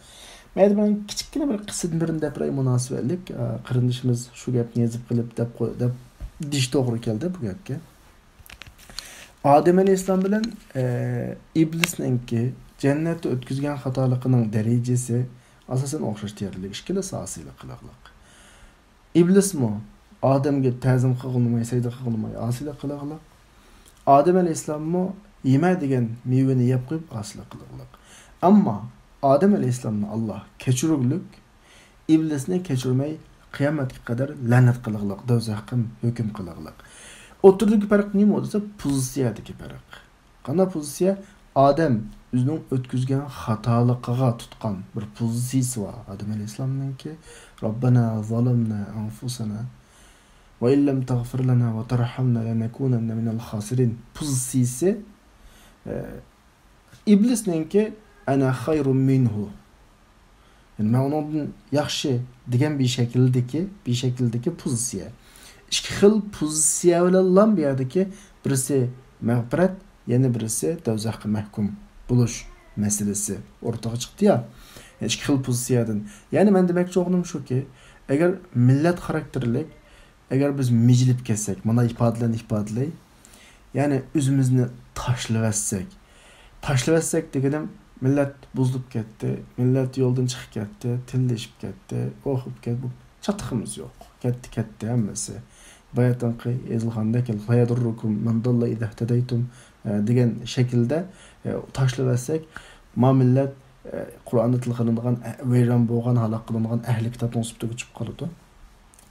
مەيلى، مەن كىچىككىنە بىر قىسسىدىن بىرنى دەپ بېرەي مۇناسىۋەتلىك. ئە، قېرىندىشىمىز شۇ گەپنى يېزىپ قېلىپ دەپ قوي-، دەپ دېيىش توغرا كەلدى بۇ گەپكە. ئادەم ئەلەيھىسسالام بىلەن، ئە، ئىبلىسنىڭكى جەننەتتە ئۆتكۈزگەن خاتالىقىنىڭ دەرىجىسى ئاساسەن ئوخشاش دېيەرلىك، ئىككىلىسى ئاسىيلىق قىلىقلىق. ئىبلىسمۇ ئادەمگە تەزىم قىلغىلىماي، سەجدە قىلغىلىماي ئاسىيلىق قىلىقلىق. ئادەم ئەلەيھىسسالاممۇ يېمە دېگەن مېۋىنى يەپ قويۇپ ئاسىيلىق قىلىقلىق. ئەمما ئادەم ئەلەيھىسسالامنى ئاللا كەچۈرگۈلۈك، ئىبلىسنى كەچۈرمەي قىيامەتكە قەدەر لەنەت قىلىغلىق، دوزاخقا ھۆكۈم قىلىغلىق. ئوتتۇرىدىكى پەرق نېمە دېسە، پوزىتسىيەدىكى پەرق. قانداق پوزىتسىيە؟ ئادەم ئۆزىنىڭ ئۆتكۈزگەن خاتالىقىغا تۇتقان بىر پوزىتسىيىسى بار ئادەم ئەلەيھىسسالامنىڭكى. ربنا ظلمنا أنفسنا وإن لم تغفر لنا وترحمنا لنكونن من الخاسرين پوزىتسىيىسى. ئە، ئىبلىسنىڭكى أنا خير منه، يەنى مەن ئۇنىڭدىن ياخشى دېگەن بىر شەكىلدىكى، بىر شەكىلدىكى پوزىتسىيە. ئىككى خىل پوزىتسىيە بىلەنلا بۇ يەردىكى بىرسى مەغپىرەت، يەنە بىرسى دوزاخقا مەھكۇم بولۇش مەسىلىسى ئورتىغا چىقتى يا. ئىككى خىل پوزىتسىيەدىن. يەنى مەن دېمەكچى بولغىنىم شۇكى، ئەگەر مىللەت خاراكتېرلىك، ئەگەر بىز مىجىلىپ كەتسەك، مانا ئىپادىلەرنى ئىپادىلەي، يەنى ئۆزىمىزنى تاشلىۋەتسەك، تاشلىۋەتسەك دېگىنىم، مىللەت بۇزۇلۇپ كەتتى، مىللەت يولدىن چىقىپ كەتتى، تىللىشىپ كەتتى، ئوخۇپ كەتتى، بۇ چاتىقىمىز يوق. كەتتى، كەتتى ھەممىسى. باياتىنقى يېزىلغاندەك، لا يەدۇررۇكۇم مەن ضەللە ئىزا ئىھتەدەيتۇم، ئە، دېگەن شەكىلدە، ئە، تاشلىۋەتسەك، ما مىللەت، ئە، قۇرئاندا تىلغا ئېلىنغان، ئە، ۋەيران بولغان، ھالاك قىلىنغان ئەھلى كىتابنىڭ سۈپىتىگە چىقىپ قالىدۇ.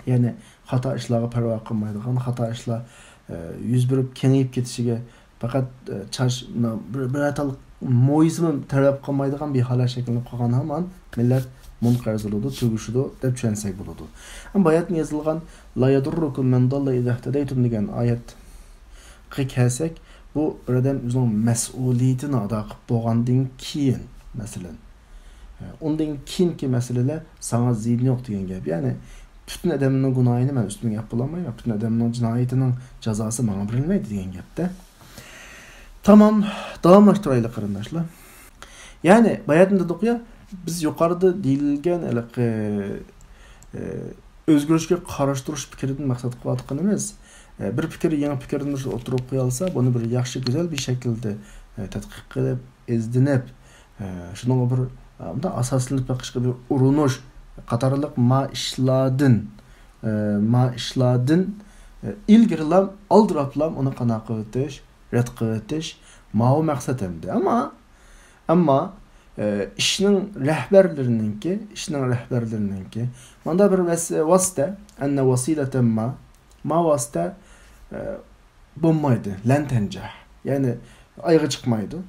يەنى خاتا ئىشلارغا پەرۋا قىلمايدىغان، خاتا ئىشلار، ئە، يۈز بېرىپ كېڭىيىپ كېتىشىگە پەقەت، ئە، چاچ، بىر، بىرەر تال مويىسىمۇ تەۋە قىلمايدىغان بىر ھالەت شەكىللىنىپ قالغان ھامان مىللەت مۇنقەرز بولىدۇ، تۈگىشىدۇ دەپ چۈشەنسەك بولىدۇ. ئەمما باياتىن يېزىلغان لا يەدۇررۇكۇم مەن ضەللە ئىزا ئىھتەدەيتۇم دېگەن ئايەتكە كەلسەك، بۇ بىر ئادەم ئۆزىنىڭ مەسئۇلىيىتىنى ئادا قىلىپ بولغاندىن كېيىن، مەسىلەن، ئۇندىن كېيىنكى مەسىلىلەر ساڭا زىيىنى يوق دېگەن گەپ. يەنى پۈتۈن ئادەمنىڭ گۇناھىنى مەن ئۈستۈمگە ئېلىپ بولالمايمەن، پۈتۈن ئادەمنىڭ جىنايىتىنىڭ جازاسى ماڭا بېرىلمەيدۇ دېگەن گەپتە. تامام، داۋاملاشتۇرايلى قېرىنداشلار. يەنى باياتىن دېدۇق يا، بىز يۇقىرىدا دېيىلگەن ھېلىقى، ئى، ئۆزگىرىشكە قارشى تۇرۇش پىكرىدىن مەقسەت قىلىۋاتقىنىمىز، ئى، بىر پىكىر يېڭى پىكىردىن ئوتتۇرىغا قويۇلسا، بۇنى بىر ياخشى، گۈزەل بىر شەكىلدە، ئى، تەتقىق قىلىپ، ئىزدىنىپ، ئى، شۇنىڭغا بىر، ئى، مۇنداق ئاساسلىنىپ بېقىشقا بىر ئۇرۇنۇش قاتارلىق ما ئىشلاردىن، ئى، ما ئىشلاردىن، ئى، ئىلگىرىلام، ئالدىراپلام ئۇنى قانداق قىلىۋېتىش، رەت قىلىۋېتىش، ماۋۇ مەقسەت ئەمدى. ئەمما، ئەمما، ئى، ئىشنىڭ رەھبەرلىرىنىڭكى، ئىشنىڭ رەھبەرلىرىنىڭكى مانداق بىر ۋەس-، ۋاسىتە، ئەننە ۋەسىلەتەن ما، ما ۋاسىتە، ئى، بولمايدۇ، لەن تەنجەھ. يەنى ئايىغى چىقمايدۇ.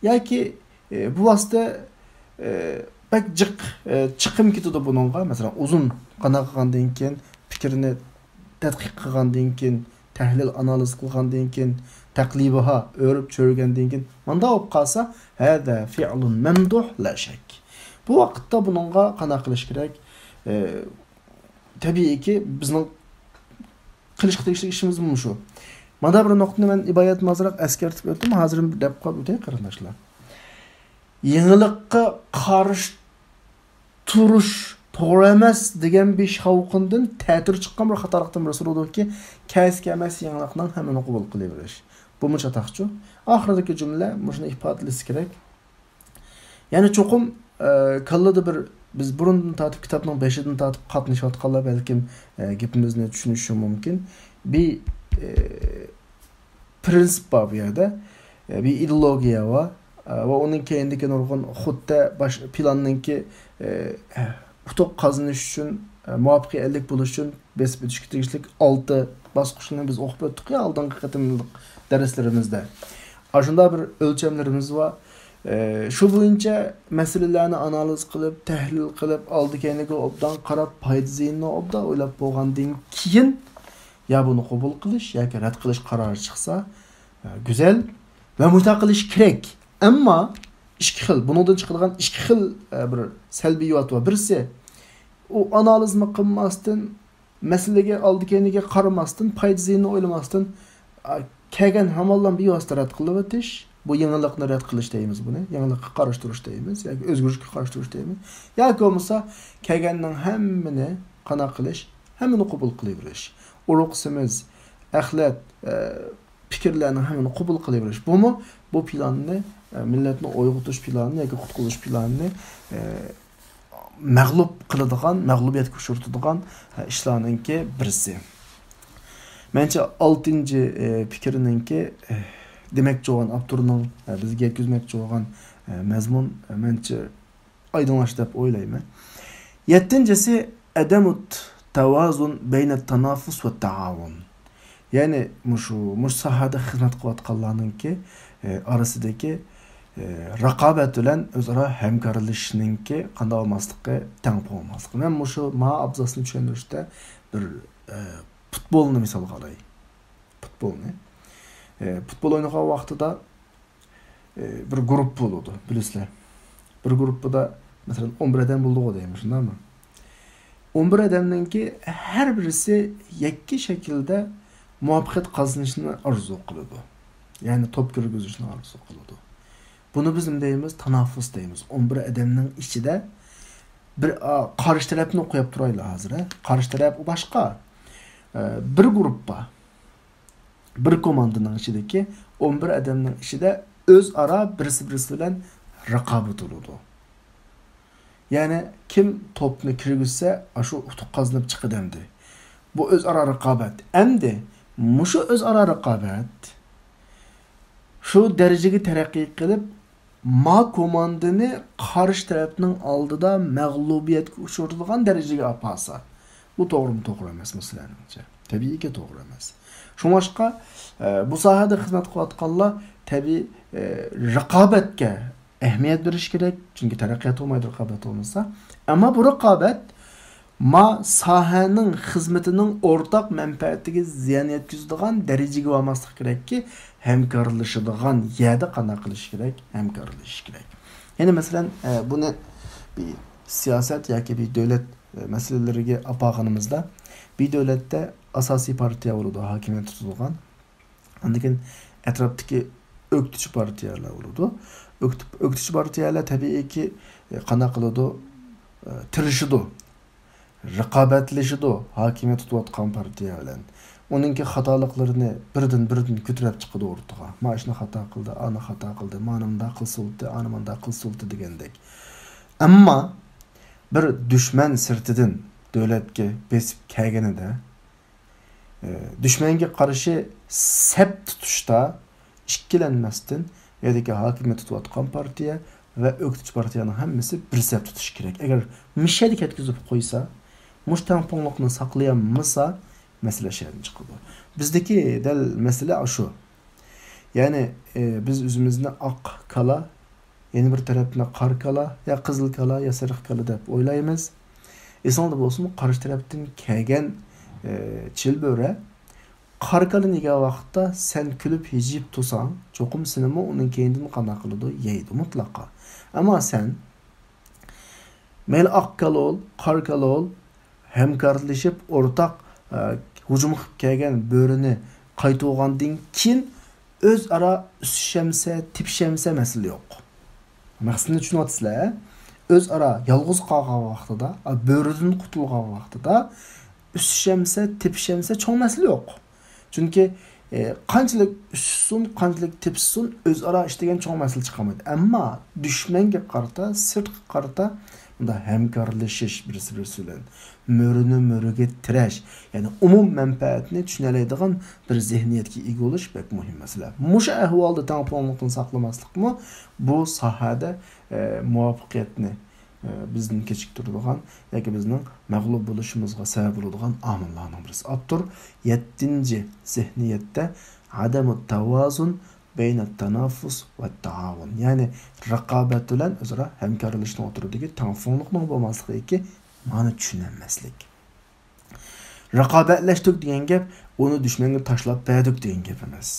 ياكى، ئى، بۇ ۋاسىتە، ئى، بەك جىق، ئى، چىقىم كېتىدۇ بۇنىڭغا. مەسىلەن، ئۇزۇن قانداق قىلغاندىن كېيىن، پىكىرنى تەتقىق قىلغاندىن كېيىن، تەھلىل، ئانالىز قىلغاندىن كېيىن، تەقلىبىھا، ئۆرۈپ چۆرگەندىن كېيىن، مانداق بولۇپ قالسا، ھەزا فىئلۇن مەمدۇھ لا شەك. بۇ ۋاقىتتا بۇنىڭغا قانداق قىلىش كېرەك؟ ئى، تەبىئىيكى، بىزنىڭ قىلىشقا تېگىشلىك ئىشىمىز مۇشۇ. مانا بىر نۇقتىنى مەن باياتىن ئازراق ئەسكەرتىپ ئۆتتۈم، ھازىر دەپ قويۇپ ئۆتەي قېرىنداشلار. يېڭىلىققا قارشى تۇرۇش توغرا ئەمەس دېگەن بىر شاۋقۇندىن تەتۈر چىققان بىر خاتالىقتىن بىرسى بولىدۇكى، كەلسە كەلمەس يېڭىلىقنىڭ ھەممىنى قوبۇل قىلىۋېرىش. بۇمۇ چاتاقچۇ. ئاخىرىدىكى جۈملە مۇشۇنى ئىپادىلىسە كېرەك. يەنى چوقۇم، ئە، كاللىدا بىر، بىز بۇرۇندىن تارتىپ، كىتابنىڭ بېشىدىن تارتىپ قاتنىشىۋاتقانلار بەلكىم، ئە، گېپىمىزنى چۈشىنىشى مۇمكىن. بىر، ئە، پرىنسىپ بار بۇ يەردە. ئە، بىر ئىدېئولوگىيە بار. ۋە ئۇنىڭ كەينىدىكى نۇرغۇن خۇددى باش پىلاننىڭكى ئۇتۇق قازىنىش ئۈچۈن، مۇۋەپپەقىيەتلىك بولۇش ئۈچۈن بېسىپ ئۆتۈشكە تېگىشلىك ئالتە باسقۇچنى بىز ئوقۇپ ئۆتتۇق يا ئالدىنقى قېتىملىق دەرسلىرىمىزدە. ئاشۇنداق بىر ئۆلچەملىرىمىز بار. ئى، شۇ بويىچە مەسىلىلەرنى ئانالىز قىلىپ، تەھلىل قىلىپ، ئالدى كەينىگە ئوبدان قاراپ، پايدا زىيىنىنى ئوبدان ئويلاپ بولغاندىن كېيىن، يا بۇنى قوبۇل قىلىش ياكى رەت قىلىش قارارى چىقسا، ئە، گۈزەل ۋە مۇشۇنداق قىلىش كېرەك. ئەمما ئىككى خىل، بۇنىڭدىن چىقىدىغان ئىككى خىل، ئە، بىر سەلبىيات بار. بىرسى، ئۇ ئانالىزمۇ قىلماستىن، مەسىلىگە ئالدى كەينىگە قارىماستىن، پايدا زىيىنىنى ئويلىماستىن، ئا، كەلگەن ھامانلا بىۋاسىتە رەت قىلىۋېتىش، بۇ يېڭىلىقنى رەت قىلىش دەيمىز بۇنى، يېڭىلىققا قارشى تۇرۇش دەيمىز ياكى ئۆزگىرىشكە قارشى تۇرۇش دەيمىز. ياكى بولمىسا كەلگەننىڭ ھەممىنى قانداق قىلىش، ھەممىنى قوبۇل قىلىۋېرىش. ئۇرۇق سېمىز، ئەخلەت، ئە، پىكىرلەرنىڭ ھەممىنى قوبۇل قىلىۋېرىش. بۇمۇ بۇ پىلاننى، ئە، مىللەتنى ئويغىتىش پىلانىنى ياكى قۇتقۇزۇش پىلانىنى، ئە، مەغلۇپ قىلىدىغان، مەغلۇبىيەتكە ئۇچرىتىدىغان، ئە، ئىشلارنىڭكى بىرسى. مەنچە ئالتىنچى، ئە، پىكىرنىڭكى، ئە، دېمەكچى بولغان ئاپتورنىڭ، ئە، بىزگە يەتكۈزمەكچى بولغان، ئە، مەزمۇن، ئە، مەنچە ئايدىڭلاشتى دەپ ئويلايمەن. يەتتىنچىسى، ئەدەمۇت تەۋازۇن بەينە تانافۇس ۋە تائاۋۇن. يەنى مۇشۇ، مۇشۇ ساھەدە خىزمەت قىلىۋاتقانلارنىڭكى، ئى، ئارىسىدىكى، ئى، رىقابەت بىلەن ئۆزئارا ھەمكارلىشىشنىڭكى قانداق بولماسلىقى، تەڭپۇڭ بولماسلىقى. مەن مۇشۇ ما ئابزاسنى چۈشەندۈرۈشتە بىر، ئى، پۇتبولنى مىسالغا ئالاي. پۇتبولنى. ئى، پۇتبول ئوينىغان ۋاقتىدا ئى، بىر گۇرۇپپا بولىدۇ، بىلىسىلەر. بىر گۇرۇپپىدا، مەسىلەن، ئون بىر ئادەم بولىدىغۇ دەيمەن، شۇنداقمۇ؟ ئون بىر ئادەمنىڭكى ھەر بىرسى يەككە شەكىلدە مۇۋەپپەقىيەت قازىنىشنى ئارزۇ قىلىدۇ. يەنى توپ كىرگۈزۈشنى ئارزۇ قىلىدۇ. بۇنى بىز نېمە دەيمىز؟ تانافۇس دەيمىز. ئون بىر ئادەمنىڭ ئىچىدە بىر، ئا، قارشى تەرەپنى قويۇپ تۇرايلى ھازىر، ھە؟ قارشى تەرەپ ئۇ باشقا. ئە، بىر گۇرۇپپا. بىر كوماندىنىڭ ئىچىدىكى ئون بىر ئادەمنىڭ ئىچىدە ئۆزئارا بىرسى-بىرسى بىلەن رىقابەت بولىدۇ. يەنى كىم توپنى كىرگۈزسە، ئاشۇ ئۇتۇق قازىنىپ چىقىدۇ ئەمدى. بۇ ئۆزئارا رىقابەت. ئەمدى مۇشۇ ئۆزئارا رىقابەت شۇ دەرىجىگە تەرەققىي قىلىپ، ما كوماندىنى قارشى تەرەپنىڭ ئالدىدا مەغلۇبىيەتكە ئۇچرىتىدىغان دەرىجىگە ئاپارسا، بۇ توغرىمۇ توغرا ئەمەسمۇ سىلەرنىڭچە؟ تەبىئىيكى توغرا ئەمەس. شۇڭلاشقا، ئە، بۇ ساھەدە خىزمەت قىلىۋاتقانلار تەبىئىي، ئە، رىقابەتكە ئەھمىيەت بېرىش كېرەك، چۈنكى تەرەققىيات بولمايدۇ رىقابەت بولمىسا. ئەمما بۇ رىقابەت ما ساھەنىڭ خىزمىتىنىڭ ئورتاق مەنپەئەتىگە زىيان يەتكۈزىدىغان دەرىجىگە بارماسلىق كېرەككى، ھەمكارلىشىدىغان يەردە قانداق قىلىش كېرەك؟ ھەمكارلىشىش كېرەك. يەنى مەسىلەن، ئە، بۇنى بىر سىياسەت ياكى بىر دۆلەت، ئە، مەسىلىلىرىگە ئاپارغىنىمىزدا، بىر دۆلەتتە ئاساسىي پارتىيە بولىدۇ، ھاكىمىيەت تۇتىدىغان. ئاندىن كېيىن ئەتراپتىكى ئۆكتىچى پارتىيەلەر بولىدۇ. ئۆكتە-، ئۆكتىچى پارتىيەلەر تەبىئىيكى، ئە، قانداق قىلىدۇ؟ ئە، تىرىشىدۇ، رىقابەتلىشىدۇ ھاكىمىيەت تۇتۇۋاتقان پارتىيە بىلەن. ئۇنىڭكى خاتالىقلىرىنى بىردىن-بىردىن كۆتۈرۈپ چىقىدۇ ئورتىغا. مانا شۇنى خاتا قىلدى، ئانى خاتا قىلدى، مانا مۇنداق قىلسا بولدى، ئانى مۇنداق قىلسا بولدى دېگەندەك. ئەمما بىر دۈشمەن سىرتىدىن دۆلەتكە بېسىپ كەلگىنىدە، ئى، دۈشمەنگە قارشى سەپ تۇتۇشتا ئىككىلەنمەستىن، يەردىكى ھاكىمىيەت تۇتۇۋاتقان پارتىيە ۋە ئۆكتىچى پارتىيەنىڭ ھەممىسى بىر سەپ تۇتۇشى كېرەك. ئەگەر مىشەدە كەتكۈزۈپ قويسا، مۇشۇ تەڭپۇڭلۇقنى ساقلىيالمىسا، مەسىلە شۇ يەردىن چىقىدۇ. بىزدىكى دەل مەسىلە ئاشۇ. يەنى، ئى، بىز ئۆزىمىزنى ئاق كالا، يەنە بىر تەرەپنى قارا كالا، يا قىزىل كالا، يا سېرىق كالا دەپ ئويلايمىز. ئېسىڭلاردا بولسۇن، قارشى تەرەپتىن كەلگەن، ئى، چىلبۆرە قارا كالىنى يېگەن ۋاقىتتا سەن كۈلۈپ ھىجىيىپ تۇرساڭ، چوقۇم سېنىمۇ ئۇنىڭ كەينىدىن قانداق قىلىدۇ؟ يەيدۇ مۇتلەقا. ئەمما سەن مەيلى ئاق كالا بول، قارا كالا بول، ھەمكارلىشىپ ئورتاق، ئە، ھۇجۇم قىلىپ كەلگەن بۆرىنى قايتۇرغاندىن كېيىن ئۆزئارا ئۈسۈشەمسە، تېپىشەمسە مەسىلە يوق. مەقسىتىمنى چۈشىنىۋاتىسىلەر. ئۆزئارا يالغۇز قالغان ۋاقتىدا، ئا، بۆرىدىن قۇتۇلغان ۋاقتىدا ئۈسۈشەمسە، تېپىشەمسە چوڭ مەسىلە يوق. چۈنكى، ئى، قانچىلىك ئۈسسۇن، قانچىلىك تېپىشسۇن، ئۆزئارا ئىش دېگەن چوڭ مەسىلە چىقالمايدۇ. ئەمما دۈشمەنگە قارىتا، سىرتقا قارىتا ئۇندا ھەمكارلىشىش، بىرسى بىرسى بىلەن مۆرىنى مۆرىگە تىرەش، يەنى ئومۇم مەنپەئەتنى چۈشىنەلەيدىغان بىر زېھنىيەتكە ئىگە بولۇش بەك مۇھىم مەسىلە. مۇشۇ ئەھۋالدا تەڭپۇڭلۇقنى ساقلىماسلىقمۇ بۇ ساھەدە، ئە، مۇۋەپپەقىيەتنى، ئە، بىزدىن كېچىكتۈرىدىغان ياكى بىزنىڭ مەغلۇپ بولۇشىمىزغا سەۋەب بولىدىغان ئامىللارنىڭ بىرسى. ئاپتور يەتتىنچى زېھنىيەتتە عدم التوازن بين التنافس والتعاون، يەنى رىقابەت بىلەن ئۆزئارا ھەمكارلىشىشنىڭ ئوتتۇرىدىكى تەڭپۇڭلۇقنىڭ بولماسلىقىدىكى مانا چۈشىنەلمەسلىك. رىقابەتلەشتۇق دېگەن گەپ ئۇنى دۈشمەنگە تاشلاپ بەردۇق دېگەن گەپ ئەمەس.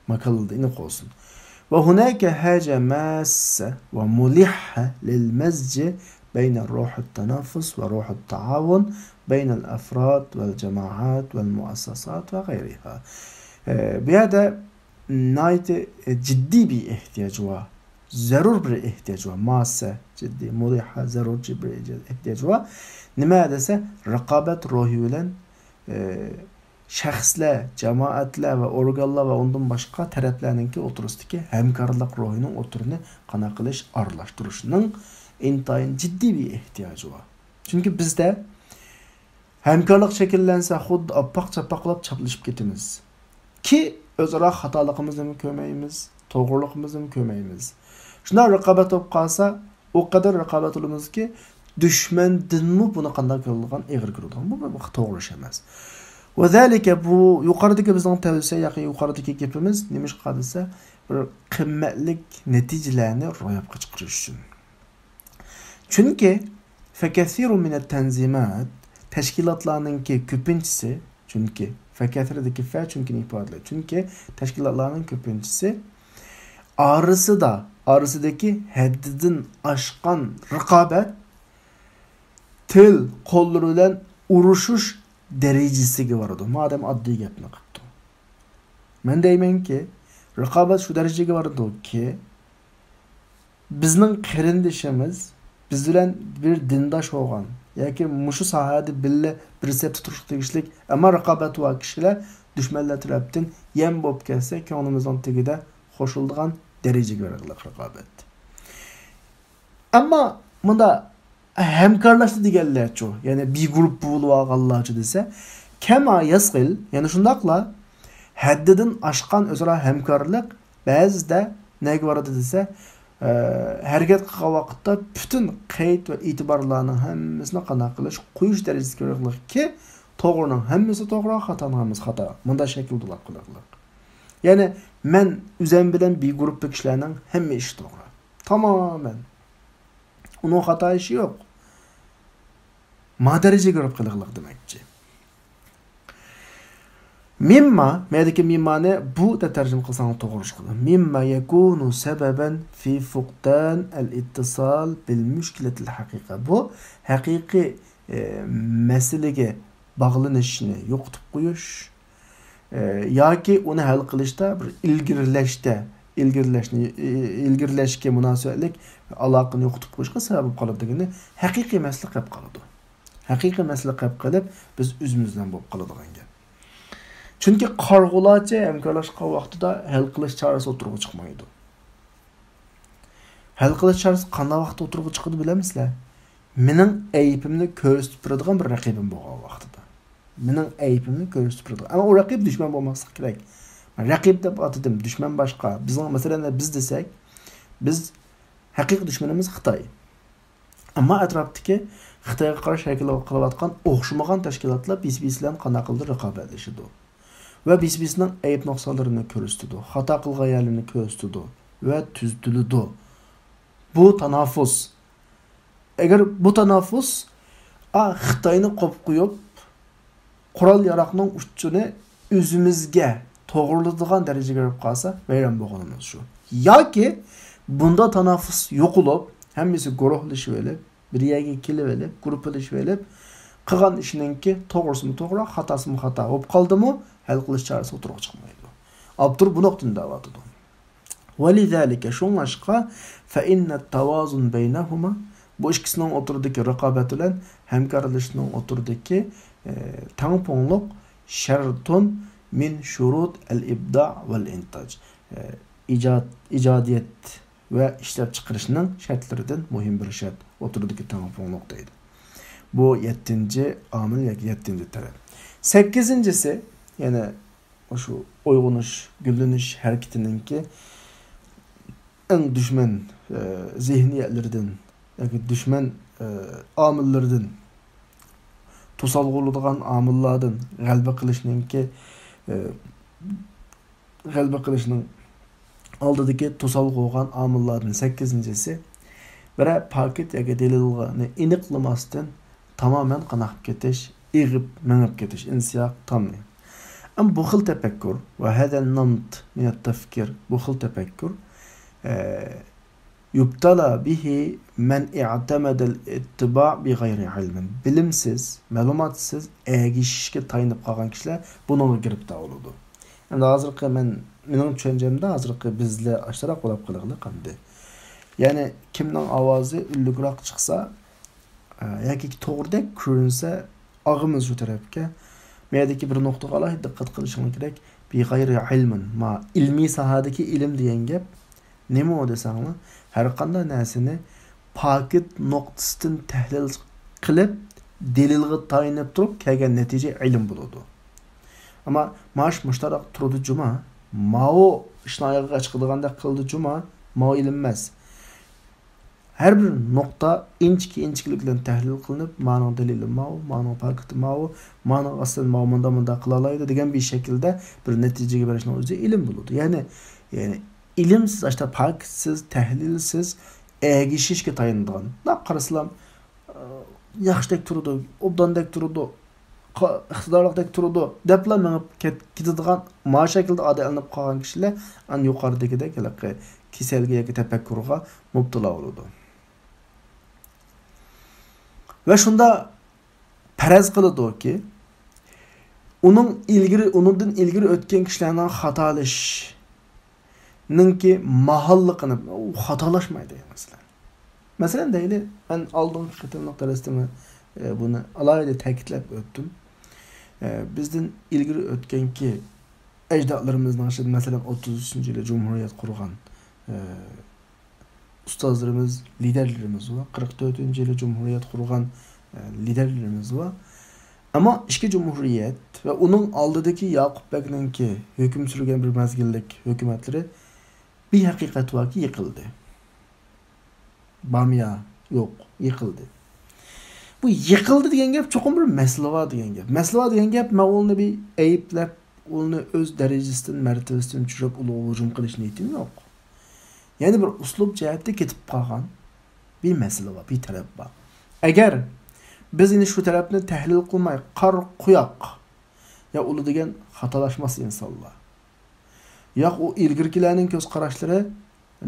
ماكالىدا ئېنىق بولسۇن. وهناك حاجة ماسة وملحة للمزج بين روح التنافس وروح التعاون بين الأفراد والجماعات والمؤسسات وغيرها. ئە، بۇ يەردە ناھايىتى جىددىي بىر ئېھتىياج بار. زەرۇر بىر ئېھتىياج بار. ماسە، جىددىي، مۇلىھە، زەرۇر بىر ئېھتىياج بار. نېمە دېسە، رىقابەت روھى بىلەن، ئى، شەخسلەر، جامائەتلەر ۋە ئورگانلار ۋە ئۇندىن باشقا تەرەپلەرنىڭكى ئوتتۇرىسىدىكى ھەمكارلىق روھىنىڭ ئوتتۇرىنى قانداق قىلىش، ئارىلاشتۇرۇشنىڭ ئىنتايىن جىددىي بىر ئېھتىياجى بار. چۈنكى بىزدە ھەمكارلىق شەكىللەنسە، خۇددى ئاپپاق چاپپاقلاپ چاپلىشىپ كېتىمىز. كى، ئۆزئارا خاتالىقىمىزنىمۇ كۆرمەيمىز، توغرىلىقىمىزنىمۇ كۆرمەيمىز. شۇنداق رىقابەت بولۇپ قالسا، ئۇ قەدەر رىقابەت بولىمىزكى، دۈشمەندىنمۇ بۇنى قانداق كۆرىدىغان، ئېغىر كۆرىدىغان. بۇ بىر توغرا ئىش ئەمەس. ۋە زەلىكە، بۇ يۇقىرىدىكى بىزنىڭ تەۋسىيە ياكى يۇقىرىدىكى گېپىمىز نېمىشقا دېسە، بىر قىممەتلىك نەتىجىلەرنى روياپقا چىقىرىش ئۈچۈن. چۈنكى فكثير من التنظيمات، تەشكىلاتلارنىڭكى كۆپىنچىسى، چۈنكى، فكثير دىكى فە چۈنكىنى ئىپادىلەيدۇ. چۈنكى تەشكىلاتلارنىڭ كۆپىنچىسى ئارىسىدا، ئارىسىدىكى ھەددىدىن ئاشقان رىقابەت، تىل، قوللىرى بىلەن ئۇرۇشۇش دەرىجىسىگە بارىدۇ. مادەم ئاددىي گەپنى قىپتۇ. مەن دەيمەنكى، رىقابەت شۇ دەرىجىگە بارىدۇكى، بىزنىڭ قېرىندىشىمىز، بىز بىلەن بىر دىنداش بولغان ياكى مۇشۇ ساھەدە بىللە بىر سەپتە تۇرۇشقا تېگىشلىك، ئەمما رىقابەت بار كىشىلەر دۈشمەنلەر تەرەپتىن يەم بولۇپ كەتسە، كۆڭلىمىزنىڭ تېگىدە قوشۇلىدىغان دەرىجىگە بېرىلىق رىقابەت. ئەمما مۇندا ھەمكارلاشتى دېگەنلەرچۇ، يەنى بىر گۇرۇپپا بولۇپ ئالغانلارچۇ دېسە، كما يسقل، يەنى شۇنداقلا ھەددىدىن ئاشقان ئۆزئارا ھەمكارلىق بەزىدە نەگە بارىدۇ دېسە، ئە، ھەرىكەت قىلغان ۋاقىتتا پۈتۈن قەيت ۋە ئېتىبارلارنىڭ ھەممىسىنى قانداق قىلىش، قويۇش دەرىجىسىگە كىرىدىكى، توغرىنىڭ ھەممىسى توغرا، خاتانىڭ ھەممىسى خاتا. مۇنداق شەكىلدە لەپ قىلىقلىق. يەنى مەن ئۆزەم بىلەن بىر گۇرۇپپا كىشىلەرنىڭ ھەممە ئىشى توغرا. تامامەن. ئۇنىڭ خاتا ئىشى يوق. ما دەرىجىگە كىرىپ قېلىقلىق دېمەكچى. مىمما، مەيدىكى مىممانى بۇ دەپ تەرجىمە قىلساڭ توغرا چىقىدۇ. مىمما يەكۇنۇ سەبەبەن فى فۇقدان ئەل ئىتتىسال بىل مۇشكىلەتىل ھەقىقە. بۇ ھەقىقىي، ئە، مەسىلىگە باغلىنىشنى يوقىتىپ قويۇش، ئە، ياكى ئۇنى ھەل قىلىشتا بىر ئىلگىرىلەشتە، ئىلگىرىلەشنى، ئى-، ئىلگىرىلەشكە مۇناسىۋەتلىك ئالاقىنى يوقىتىپ قويۇشقا سەۋەب بولۇپ قالىدىغىنى ھەقىقىي مەسىلە قېلىپ قالىدۇ. ھەقىقىي مەسىلە قېلىپ قېلىپ، بىز ئۆزىمىز بىلەن بولۇپ قالىدىغان گەپ. چۈنكى قارىغۇلارچە ھەمكارلاشقان ۋاقتىدا ھەل قىلىش چارىسى ئوتتۇرىغا چىقمايدۇ. ھەل قىلىش چارىسى قانداق ۋاقىتتا ئوتتۇرىغا چىقىدۇ بىلەمسىلەر؟ مېنىڭ ئەيىبىمنى كۆرسىتىپ بېرىدىغان بىر رەقىبىم بولغان ۋاقتىدا. مېنىڭ ئەيىبىمنى كۆرسىتىپ بېرىدىغان. ئەمما ئۇ رەقىب دۈشمەن بولماسلىقى كېرەك. رەقىب دەپ ئاتىدىم، دۈشمەن باشقا. بىزنىڭ، مەسىلەن، بىز دېسەك، بىز ھەقىقىي دۈشمىنىمىز خىتاي. ئەمما ئەتراپتىكى خىتايغا قارشى ھەرىكەت قىلىۋاتقان ئوخشىمىغان تەشكىلاتلار بىرسى بىرسى بىلەن قانداق قىلىدۇ، رىقابەتلىشىدۇ. ۋە بىرسى بىرسىنىڭ ئەيىب نۇقسانلىرىنى كۆرسىتىدۇ، خاتا قىلغان يەرلىرىنى كۆرسىتىدۇ ۋە تۈزىتىلىدۇ. بۇ تانافۇس. ئەگەر بۇ تانافۇس، ئا، خىتاينى قوپۇپ قويۇپ، قورال ياراغنىڭ ئۇچىنى ئۆزىمىزگە توغرىلىدىغان دەرىجىگە كىرىپ قالسا، ۋەيران بولغىنىمىز شۇ. ياكى بۇندا تانافۇس يوقىلىپ، ھەممىسى گۇرۇھلىشىۋېلىپ، بىر يەرگە كېلىۋېلىپ، گۇرۇپپىلىشىۋېلىپ، قىلغان ئىشىنىڭكى توغرىسىمۇ توغرا، خاتاسىمۇ خاتا بولۇپ قالدىمۇ، ھەل قىلىش چارىسى ئوتتۇرىغا چىقمايدۇ. ئاپتور بۇ نۇقتىنى دەۋاتىدۇ. ولذلك، شۇڭلاشقا، فإن التوازن بينهما، بۇ ئىككىسىنىڭ ئوتتۇرىدىكى رىقابەت بىلەن ھەمكارلىشىشنىڭ ئوتتۇرىدىكى، ئى، تەڭپۇڭلۇق، شەرتۇن مىن شۇرۇت ئەل ئىبداء ۋەل ئىنتاج. ئى، ئىجاد، ئىجادىيەت ۋە ئىشلەپچىقىرىشنىڭ شەرتلىرىدىن مۇھىم بىر شەرت، ئوتتۇرىدىكى تەڭپۇڭلۇق دەيدۇ. بۇ يەتتىنچى ئامىل ياكى يەتتىنچى تەرەپ. سەككىزىنچىسى، يەنە مۇشۇ ئويغىنىش، گۈللىنىش ھەرىكىتىنىڭكى ئەڭ دۈشمەن، ئە، زېھنىيەتلىرىدىن ياكى دۈشمەن، ئە، ئامىللىرىدىن، توسالغۇ بولىدىغان ئامىللاردىن غەلىبە قىلىشنىڭكى، ئە، غەلىبە قىلىشنىڭ ئالدىدىكى توسالغۇ بولغان ئامىللاردىن سەككىزىنچىسى، بىرەر پاكىت ياكى دەلىلنى ئېنىقلىماستىن تامامەن قانداق قىلىپ كېتىش، ئېغىپ مېڭىپ كېتىش، ئىنسىياق تامنى. ئەمما بۇ خىل تەپەككۇر، ۋە ھەدە نەمت مىنەت تەفكىر، بۇ خىل تەپەككۇر، ئە، يۇبتەلا بىھى مەن ئىئتەمەدەل ئىتتىبا بىغەيرى ئىلمىن. بىلىمسىز، مەلۇماتسىز ئەگىشىشكە تايىنىپ قالغان كىشىلەر بۇنىڭغا گىرىپتار بولىدۇ. ئەمدى ھازىرقى مەن، مېنىڭ چۈشەنچەمدە ھازىرقى بىزلەر ئاشۇنداق بولاپ قالغىلى قالدى. يەنى كىمنىڭ ئاۋازى ئۈنلۈكرەك چىقسا، ئە، ياكى توغرىدەك كۆرۈنسە، ئاغىمىز شۇ تەرەپكە. بۇ يەردىكى بىر نۇقتىغا ئالاھىدە دىققەت قىلىشىڭلار كېرەك. بىغەيرى ئىلمىن. ما، ئىلمىي ساھەدىكى ئىلىم دېگەن گەپ نېمە ئۇ دېسەڭلار، ھەر قانداق نەرسىنى پاكىت نۇقتىسىدىن تەھلىل قىلىپ، دەلىلغا تايىنىپ تۇرۇپ كەلگەن نەتىجە ئىلىم بولىدۇ. ئەمما ماش مۇشتاراق تۇرىدۇ جۇما، ماۋۇ ئىشنى ئايىغىغا چىقىدىغاندەك قىلىدۇ جۇما، ماۋۇ ئىلىم ئەمەس. ھەر بىر نۇقتا ئىنچىكە-ئىنچىكىلىك بىلەن تەھلىل قىلىنىپ، مانىڭ دەلىلى ماۋۇ، مانىڭ پاكىتى ماۋۇ، مانىڭ ئاستىدىن ماۋۇ مۇنداق-مۇنداق قىلالايدۇ دېگەن بىر شەكىلدە بىر نەتىجىگە بېرىشنىڭ ئۆزى ئىلىم بولىدۇ. يەنى، يەنى ئىلىمسىز، ئاشتا پاكىتسىز، تەھلىلسىز ئەگىشىشكە تايىنىدىغان. مۇنداق قارىسىلام، ئى، ياخشىدەك تۇرىدۇ، ئوبداندەك تۇرىدۇ، قا-، ئىقتىدارلىقتەك تۇرىدۇ دەپلا مېڭىپ كەت-، كېتىدىغان، ما شەكىلدە ئادەتلىنىپ قالغان كىشىلەر ئەنە يۇقىرىدىكىدەك ھېلىقى كېسەلگە ياكى تەپەككۇرغا مۇپتىلا بولىدۇ. ۋە شۇندا پەرەز قىلىدۇكى، ئۇنىڭ ئىلگىرى، ئۇنىڭدىن ئىلگىرى ئۆتكەن كىشىلەرنىڭ خاتالىشىشىنىڭكى ماھاللىقىنى، ئۇ خاتالاشمايدۇ، مەسىلەن. مەسىلەن، دەيلى، مەن ئالدىنقى قېتىملىق دەرستىمۇ، ئە، بۇنى ئالاھىدە تەكىتلەپ ئۆتتۈم. ئە، بىزدىن ئىلگىرى ئۆتكەنكى ئەجدادلىرىمىزنىڭ ئىچىدە، مەسىلەن، ئوتتۇز ئۈچىنچى يىلى جۇمھۇرىيەت قۇرغان، ئە، ئۇستازلىرىمىز، لىدەرلىرىمىز بار. قىرىق تۆتىنچى يىلى جۇمھۇرىيەت قۇرغان، ئە، لىدەرلىرىمىز بار. ئەمما ئىككى جۇمھۇرىيەت ۋە ئۇنىڭ ئالدىدىكى ياقۇپ بەگنىڭكى ھۆكۈم سۈرگەن بىر مەزگىللىك ھۆكۈمەتلىرى بىر ھەقىقەت باركى، يىقىلدى. باميا يوق، يىقىلدى. بۇ يىقىلدى دېگەن گەپ چوقۇم بىر مەسىلە بار دېگەن گەپ. مەسىلە بار دېگەن گەپ، مەن ئۇنى بىر ئەيىبلەپ، ئۇنى ئۆز دەرىجىسىدىن، مەرتىۋىسىدىن چۈشۈرۈپ، ئۇنىڭغا ھۇجۇم قىلىش نىيىتىم يوق. يەنى بىر ئۇسلۇب جەھەتتە كېتىپ قالغان بىر مەسىلە بار، بىر تەرەپ بار. ئەگەر بىز يەنە شۇ تەرەپنى تەھلىل قىلماي، قارا قۇياق، يا ئۇلار دېگەن خاتالاشماس ئىنسانلار. ياق، ئۇ ئىلگىرىكىلەرنىڭ كۆز قاراشلىرى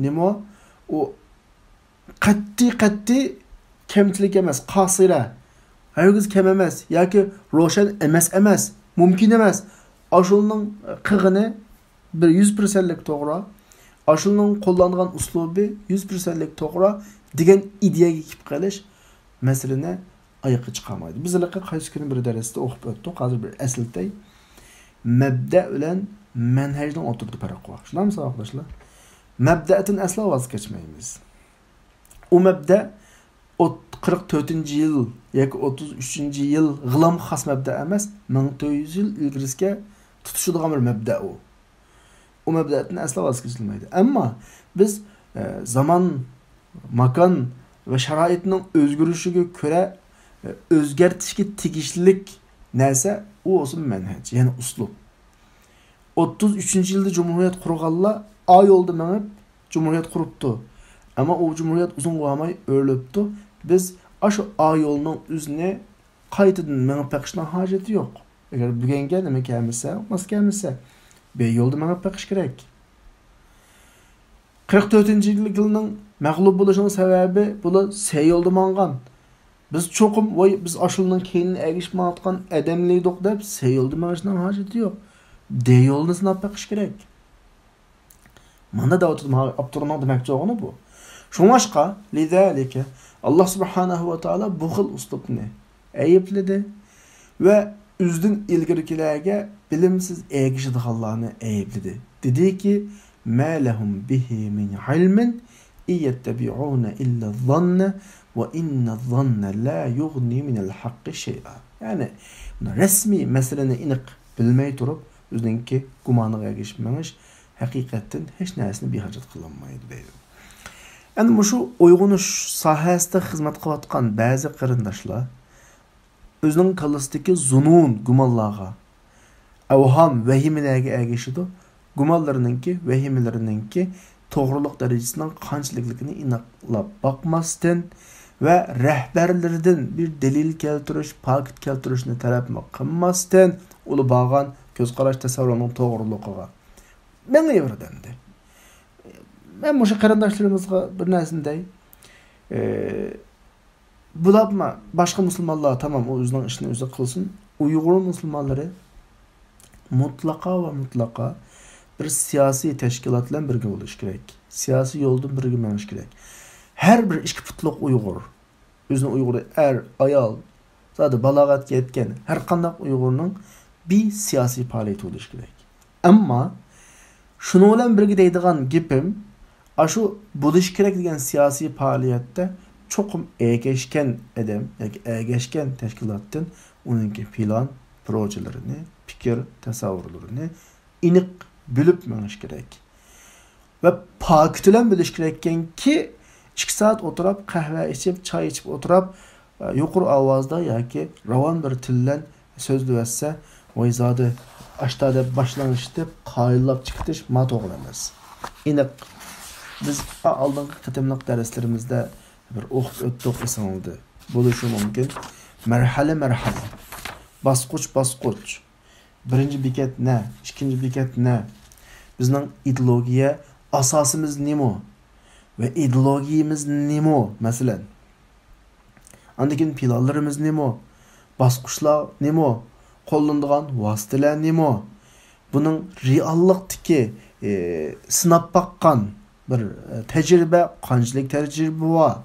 نېمە؟ ئۇ قەتئىي، قەتئىي كەمچىلىك ئەمەس، قاسىرە. ھەرگىز كەم ئەمەس ياكى روشەن ئەمەس، ئەمەس، مۇمكىن ئەمەس. ئاشۇنىڭ قىلغىنى بىر يۈز پىرسەنتلىك توغرا، ئاشۇنىڭ قوللانغان ئۇسلۇبى يۈز پىرسەنتلىك توغرا دېگەن ئىدىيەگە كېلىپ قېلىش مەسىلىنى ئايىققا چىقارمايدۇ. بىز ھېلىقى قايسى كۈنى بىر دەرستە ئوقۇپ ئۆتتۇق، ھازىر بىر ئەسلىتەي. مەبدە بىلەن مەنھەجنىڭ ئوتتۇرىدا پەرق بار. شۇنداقمۇ، ساۋاقداشلار؟ مەبدەدىن ئەسلا ۋاز كەچمەيمىز. ئۇ مەبدە ئوت-، قىرىق تۆتىنچى يىل ياكى ئوتتۇز ئۈچىنچى يىل غىلام خاس مەبدە ئەمەس، مىڭ تۆت يۈز يىل ئىلگىرىسىگە تۇتىشىدىغان بىر مەبدە ئۇ. ئۇ مەبدەدىن ئەسلا ۋاز كېچىلمەيدۇ. ئەمما بىز، ئە، زامان، ماكان ۋە شارائىتنىڭ ئۆزگىرىشىگە كۆرە، ئە، ئۆزگەرتىشكە تېگىشلىك نەرسە، ئۇ بولسا مەنھەج، يەنى ئۇسلۇب. ئوتتۇز ئۈچىنچى يىلدا جۇمھۇرىيەت قۇرغانلار ئا يولدا مېڭىپ جۇمھۇرىيەت قۇرۇپتۇ. ئەمما ئۇ جۇمھۇرىيەت ئۇزۇنغا بارماي ئۆرۈلۈپتۇ. بىز ئاشۇ ئا يولنىڭ ئىزىنى قايتىدىن مېڭىپ بېقىشنىڭ ھاجىتى يوق. ئەگەر بۈگۈنگە نېمە كەلمىسە، ماس كەلمىسە، بىر يولدا مېڭىپ بېقىش كېرەك. قىرىق تۆتىنچى يىلنىڭ مەغلۇپ بولۇشىنىڭ سەۋەبى بۇلار سەي يولدا ماڭغان. بىز چوقۇم، ۋاي، بىز ئاشۇلارنىڭ كەينىدىن ئەگىشىپ ماڭىۋاتقان ئادەملىك دەپ سەي يولدا مېڭىشنىڭ ھاجىتى يوق. دەي يولنى سىناپ بېقىش كېرەك. مانا دەۋاتىدۇ، مانا ئاپتورنىڭ دېمەكچى بولغىنى بۇ. شۇڭلاشقا، لىزالىكە، ئاللا سۇبھانەھۇ ۋە تائالا بۇ خىل ئۇسلۇبنى ئەيىبلىدى ۋە ئۆزىدىن ئىلگىرىكىلەرگە بىلىمسىز ئەگىشىدىغانلارنى ئەيىبلىدى. دېدىكى، ما لەھۇم بىھى مىن ئىلمىن يَتَّبِعُونَ إِلَّا الظَّنَّ وَإِنَّ الظَّنَّ لَا يُغْنِي مِنَ الْحَقِّ شَيْئًا. يەنى، رەسمىي مەسىلىنى ئېنىق بىلمەي تۇرۇپ، ئۆزىنىڭكى گۇمانىغا ئەگىشىپ مېڭىش ھەقىقەتتىن ھېچ نەرسىنى بىخەجەل قىلالمايدۇ، دەيدۇ. ئەنە مۇشۇ ئويغىنىش ساھەسىدە خىزمەت قىلىۋاتقان بەزى قېرىنداشلار ئۆزىنىڭ كاللىسىدىكى زۇنۇن، گۇمانلارغا، ئەۋھام، ۋەھىمىلەرگە ئەگىشىدۇ. گۇمانلىرىنىڭكى، ۋەھىمىلىرىنىڭكى توغرىلىق دەرىجىسىنىڭ قانچىلىكلىكىنى ئېنىقلاپ باقماستىن ۋە رەھبەرلىرىدىن بىر دەلىل كەلتۈرۈش، پاكىت كەلتۈرۈشنى تەلەپمۇ قىلماستىن، ئۇلا بارغان كۆز قاراش، تەسەۋۋۇرنىڭ توغرىلىقىغا مېڭىۋېرىدۇ ئەمدى. مەن مۇشۇ قېرىنداشلىرىمىزغا بىر نەرسىنى دەي. ئى، بۇلارمۇ باشقا مۇسۇلمانلار، تامام، ئۇ ئۆزىنىڭ ئىشىنى ئۆزى قىلسۇن. ئۇيغۇر مۇسۇلمانلىرى مۇتلەقا ۋە مۇتلەقا بىر سىياسىي تەشكىلات بىلەن بىرگە بولۇش كېرەك. سىياسىي يولدىن بىرگە مېڭىش كېرەك. ھەر بىر ئىككى پۇتلۇق ئۇيغۇر، ئۆزىنىڭ ئۇيغۇرى ئەر، ئايال، زادى بالاغەتكە يەتكەن ھەر قانداق ئۇيغۇرنىڭ بىر سىياسىي پائالىيىتى بولۇشى كېرەك. ئەمما شۇنىڭ بىلەن بىرگە دەيدىغان گېپىم، ئاشۇ بولۇشى كېرەك دېگەن سىياسىي پائالىيەتتە چوقۇم ئەگەشكەن ئادەم ياكى ئەگەشكەن تەشكىلاتتىن ئۇنىڭكى پىلان، پروژىلىرىنى، پىكىر، تەسەۋۋۇرلىرىنى ئېنىق بىلىپ مېڭىش كېرەك. ۋە پاكىت بىلەن بىلىش كېرەككەنكى، ئىككى سائەت ئولتۇرۇپ، قەھۋە ئىچىپ، چاي ئىچىپ ئولتۇرۇپ، يۇقىرى ئاۋازدا ياكى راۋان بىر تىل بىلەن سۆزلىۋەتسە، ۋاي زادى ئاشتا دەپ باشلىنىشتىپ، قايىللاپ چىقىتىش ما توغرا ئەمەس. ئېنىق، بىز ئالدىنقى قېتىملىق دەرسلىرىمىزدە بىر ئوقۇپ ئۆتتۇق، ئېسىڭىزدە بولۇشى مۇمكىن. مەرھەلە مەرھەلە، باسقۇچ باسقۇچ، بىرىنچى بېكەت نە؟ ئىككىنچى بېكەت نە؟ بىزنىڭ ئىدېئولوگىيە ئاساسىمىز نېمە؟ ۋە ئىدېئولوگىيىمىز نېمە، مەسىلەن؟ ئاندىن كېيىن پىلانلىرىمىز نېمە؟ باسقۇچلار نېمە؟ قوللىنىدىغان ۋاسىتىلەر نېمە؟ بۇنىڭ رېئاللىقتىكى، ئى، سىناپ باققان بىر، ئى، تەجرىبە، قانچىلىك تەجرىبە بار؟